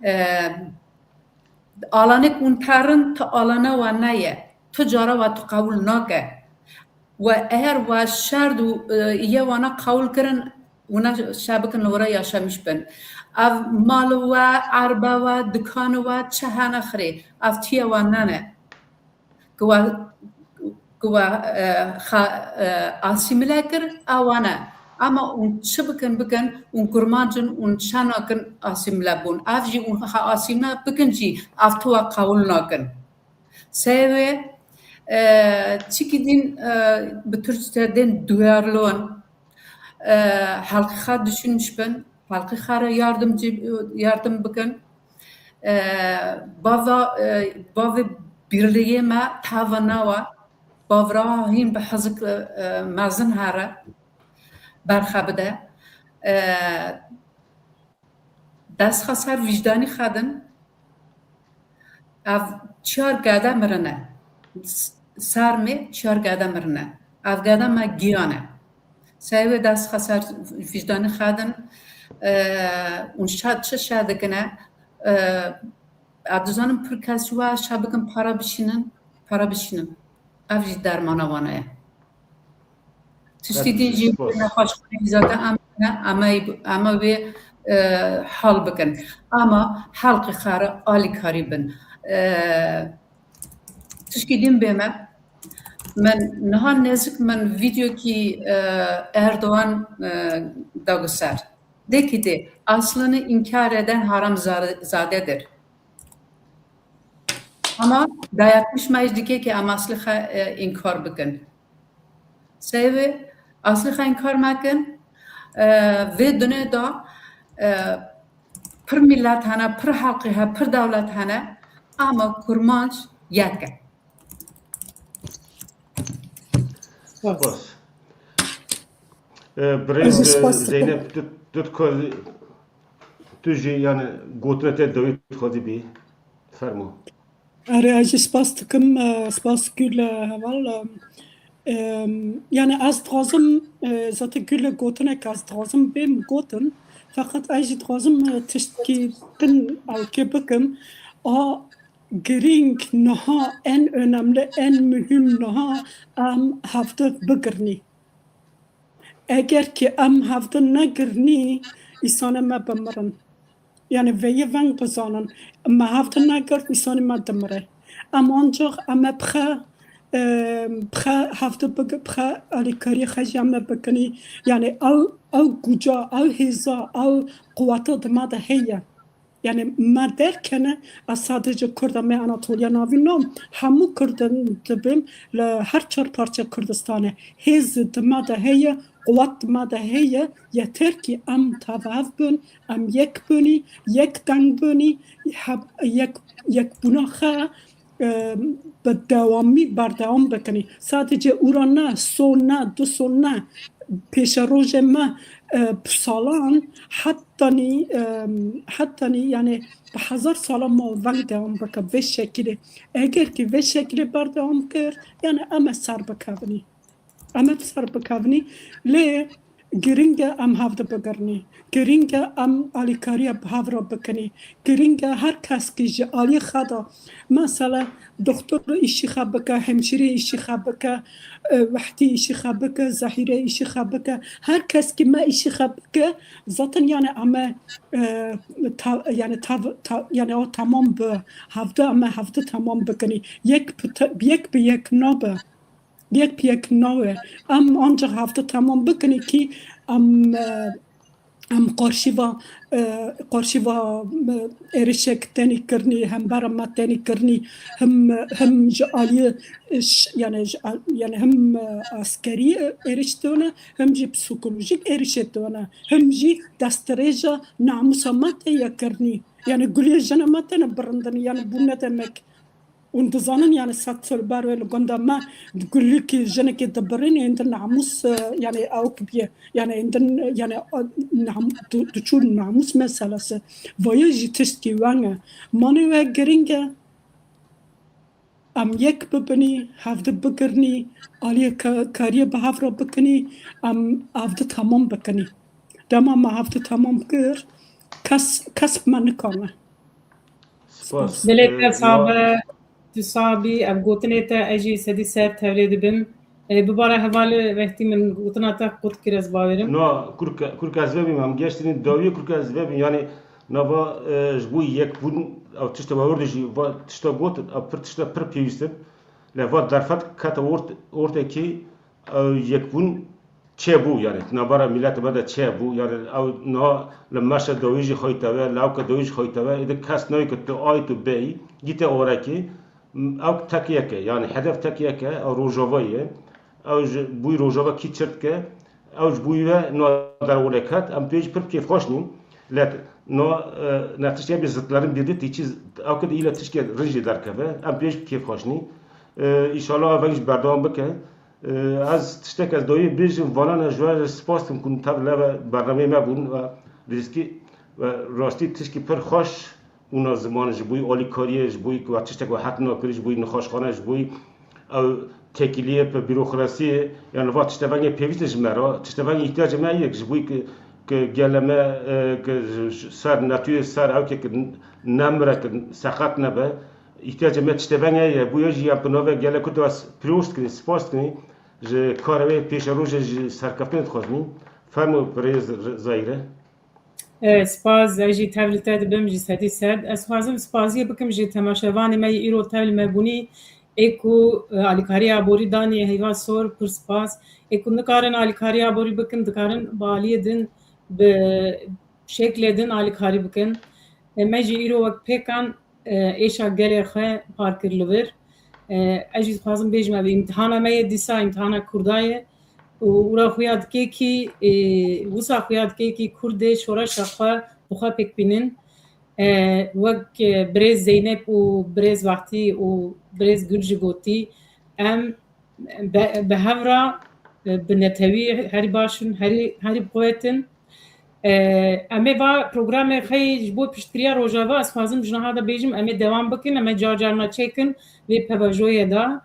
E, alanê ku hûn perin, tu alana wan neye. Tu cara wa tu qewil nake. We eger we şerd û, e, ye wana qewil kirin, wina şe bikin li wira yaşamiş bin. Ev mal we, erbe we, dikan we, çi hene xirê. Ev tiye wan nene. Ku we, ku we, e, xa-, e, asîmile kir, ew wan e. Ama hûn çi bikin, bikin, hûn kurmanc in, hûn çi nakin asîmile bûn. Ev jî hûn xa asîmile bikin jî, ev tu we qewil nakin. Seyê wê, e, çikî din, e, bi Tirkçe tên duyarlı olun. E, halkî xa düşünmüş bin, halkî xa re yardımcı, yardım bikin. E, bava, e, bavê birliyê me tava nawa, bavra hîn bi hizik, e, mezin here, berxe bide. E, Dest xwe ser vîjdanî xwe din. Ev çar gede mirine. S-, sermê çar gede mirine. Ev gede me giyan e. Seyê wê dest xwe ser vîjdanî xwe din. E, hûn şa-, çi şa dikine? E, Ez dizanim pir kes ji we şa bikin para bişînin, para bişînin. Ev jî dermana wan e. Tiştî Her din jî spas. Nexweşxaneyê zate em, em, em wê, e, hal bikin. Ama halkê xwe re alîkarî bin. E, tiştî din bê me. Min niha nezik min vîdeokî, e, Erdogan, e, da guser. De ki de, aslını inkar eden haramzadedir. Ama dayatmış me dike ki em aslî xwe, e, inkar bikin. Seyve aslî xwe inkar mekin, e, vê dunê da, e, pir millet hene, pir halkî he, pir dewlet hene, ama kurmanc yek e. Spas. E, birêz, Ez jî spas dikim. Zeynep, tu, tu, tu, tu jî, yani, gotina te dawî dixwazî bî. Fermo. Erê, ez jî spas dikim, e, spas Gül, e, heval, e, em, yani, ez dixwazim, e, zaten Gül gotinek ez dixwazim bêm gotin, feqet ez jî dixwazim, e, tiştkî din ewkê bikim. A, Girîng niha en önemli, en muhîm niha em hevdi bigirinî. Eger ki em hevdi negirinî, îsanê me bimirin. Yani veyî veng bizanin, me hevdi negirt, îsanê me dimire. Em ancaq em ê bi xe, e, bi xe hevdi bigi-, bi xe alîkariyê xwe jî em ê bikinî. Yani ew, ew guca, ew hêza, ew quweta di me de heye. Yani me derkene, ez sadece Kurda me Anatoliya Navîn nom, hemû Kurdin dibim li her çar parça Kurdistanê. Hêz di me de heye, quwet di me de heye, yeter ki em tev hev bin, em yek binî, yek deng binî, heb-, yek, yekbûna xwe, e, bi dewamî berdewam bikinî. Sadece ûra ne, sol ne, du sol ne, pêşerojê me, e, bi salan, hetanî, e, hetanî, yani bi hezar salan ma veng dewam bike vê şekilê. Eger ki vê şekilê berdewam kir, yani em ê ser bikevinî. Em ê ser bikevinî. Lê giring e em hevdi bigirinî. Giring e em alîkariya bi hev re bikinî. Giring e her kes ki ji alî xwe de, mesela, doktor îşî xwe bike, hemşîrê îşî xwe bike, e, Wehdî îşî xwe bike, Zehîre îşî xwe bike. Her kes ki me îşî xwe bike, zaten yani em ê, e, ta-, yani tav-, ta-, yani o tamam bi hevdi, em ê hevdi tamam bikinî. Yek bi te-, yek bi yek nabe. Yek bi yek nawe. Em ancak hevdi tamam bikinî ki em, e, em qarşîva, e, qarşîva, e, êrişek tenî kirinî, hembera me tenî kirinî, him, him ji aliyê, e, ş-, yani ji al-, yani him, e, askerî êriş done, him jî psîkolojîk êrişê done, him jî destdirêja namusa me tê ye kirinî. Yani guliyê jina me têne birindinî, yani bû ne demek. Hûn dizanin, yani sed sal ber wê li gunda me gulîkî jinekê dibirîn, êndî namûs, e, yani ewk bîye. Yani êndî, yani, a, nam-, du-, diçû namûs meselesi. Vayê jî tiştkî weng e. Manê we giring e. Em yek bibinî, hevdi bigirinî, aliyê ka-, kariyê bi hev re bikinî, em hevdi temam bikinî. Dema me hevdi temam kir, kes, kes bi me nikane. Spas. Dilê te sax be, tu sax bî, ev gotinê te ez jî sedî sed tevlê dibim. E, bibare hevalê Wehdî, min gotina te qut kir, ez bawerim. No, kurke, kurke ez vebîm, em geştînin dawiyê kurke ez vebîm. Yani nava, e, ji bo yekbûn, ew tişta we werde jî, va tişta got, ew pir tişta pir pêwîst in. Lê va derfet kete ort-, ortekê, ew yekbûn çêbû, yani navbera milletê me de çêbû, yani ew niha li meşe dawî jî xweyte ve, li ewke dawî jî xweyte ve, êdî kes nayê ku tu ay tu bêyî, gîte orekê, ew tek yek e, yani hedef tek yek e, ew Rojava ye, ew ji bûyî Rojava kî çir dike, ew ji bûyî ve no derwolek hat, em pê jî pir kêfxweş nîn, lê no, e, ne tiştê bi zitlerin birde tîçî, ew kid île tiştê rin jî derkeve, em pê jî kêfxweş nîn. E, înşallah ev veng jî berdewam bike. Ez tiştek ez doyê bêjim, vana ne ji we re spas dikim ku tev leve bernameyê me bûn ve rîskî ve rastî tişkî pir xweş ûna ziman ji bo alîkariyê, ji bo ku tiştek we het nakirî, ji bo nexweşxane, ji bo ew têkiliyê bi bîrokrasiyê, yani va tiştevengê pêwîst in ji me re, tiştevengê îhtiyacê me ye ji bo ku, ku gele me, e, ku ser netûyê ser ew ke nemire, ku seqet nebe, îhtiyacê me tişteveng heye, bûye jî em bi navê gelek Kurd de pîroz dikin, spas dikin, ji karê wê pêşerojê jî serkeftinê dixwazin. Fermo birêz Zahîre. E, spas, ez jî tevlî te dibim ji sedî sed. Ez dixwazim spasiyê bikim ji temaşevanê me yê îro tevlî me bûnî, ê ku, e, alîkariya aborî danî heyva sor, pir spas. Ê ku nikarin alîkariya aborî bikin, dikarin bi aliyê din, bi şeklê din alîkarî bikin. E, me jî îro wek pêkan e, êşa gelê xwe par kir li vir. E, ez jî dixwazim bêjim, ev îmtihana me ye dîsa, îmtihana Kurda ye. Û ûra xuya dike kî, e, wisa xuya dike kî Kurdê şoreşa xwe bi xwe pêk bînin. E, wek, e, birêz Zeynep û birêz Vahtî û birêz Gul jî gotî, em be-, bi hev re, e, bi netewî herî baş in, herî, herî bi quwet in. E, em ê va programê xwe yê ji bo piştgiriya Rojava, ez xwazim ji niha de bêjim, em ê dewam bikin, em ê car carna çêkin vê pevajoyê de.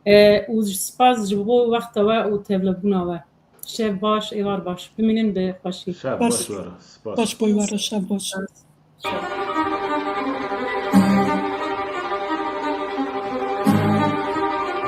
E, û spas ji bo wexta we û tevlebûna we. Şev baş, êvar baş. Bimînin bi xweşî. Şev baş, baş we re. Spas. Baş boy we re, şev baş. Şev.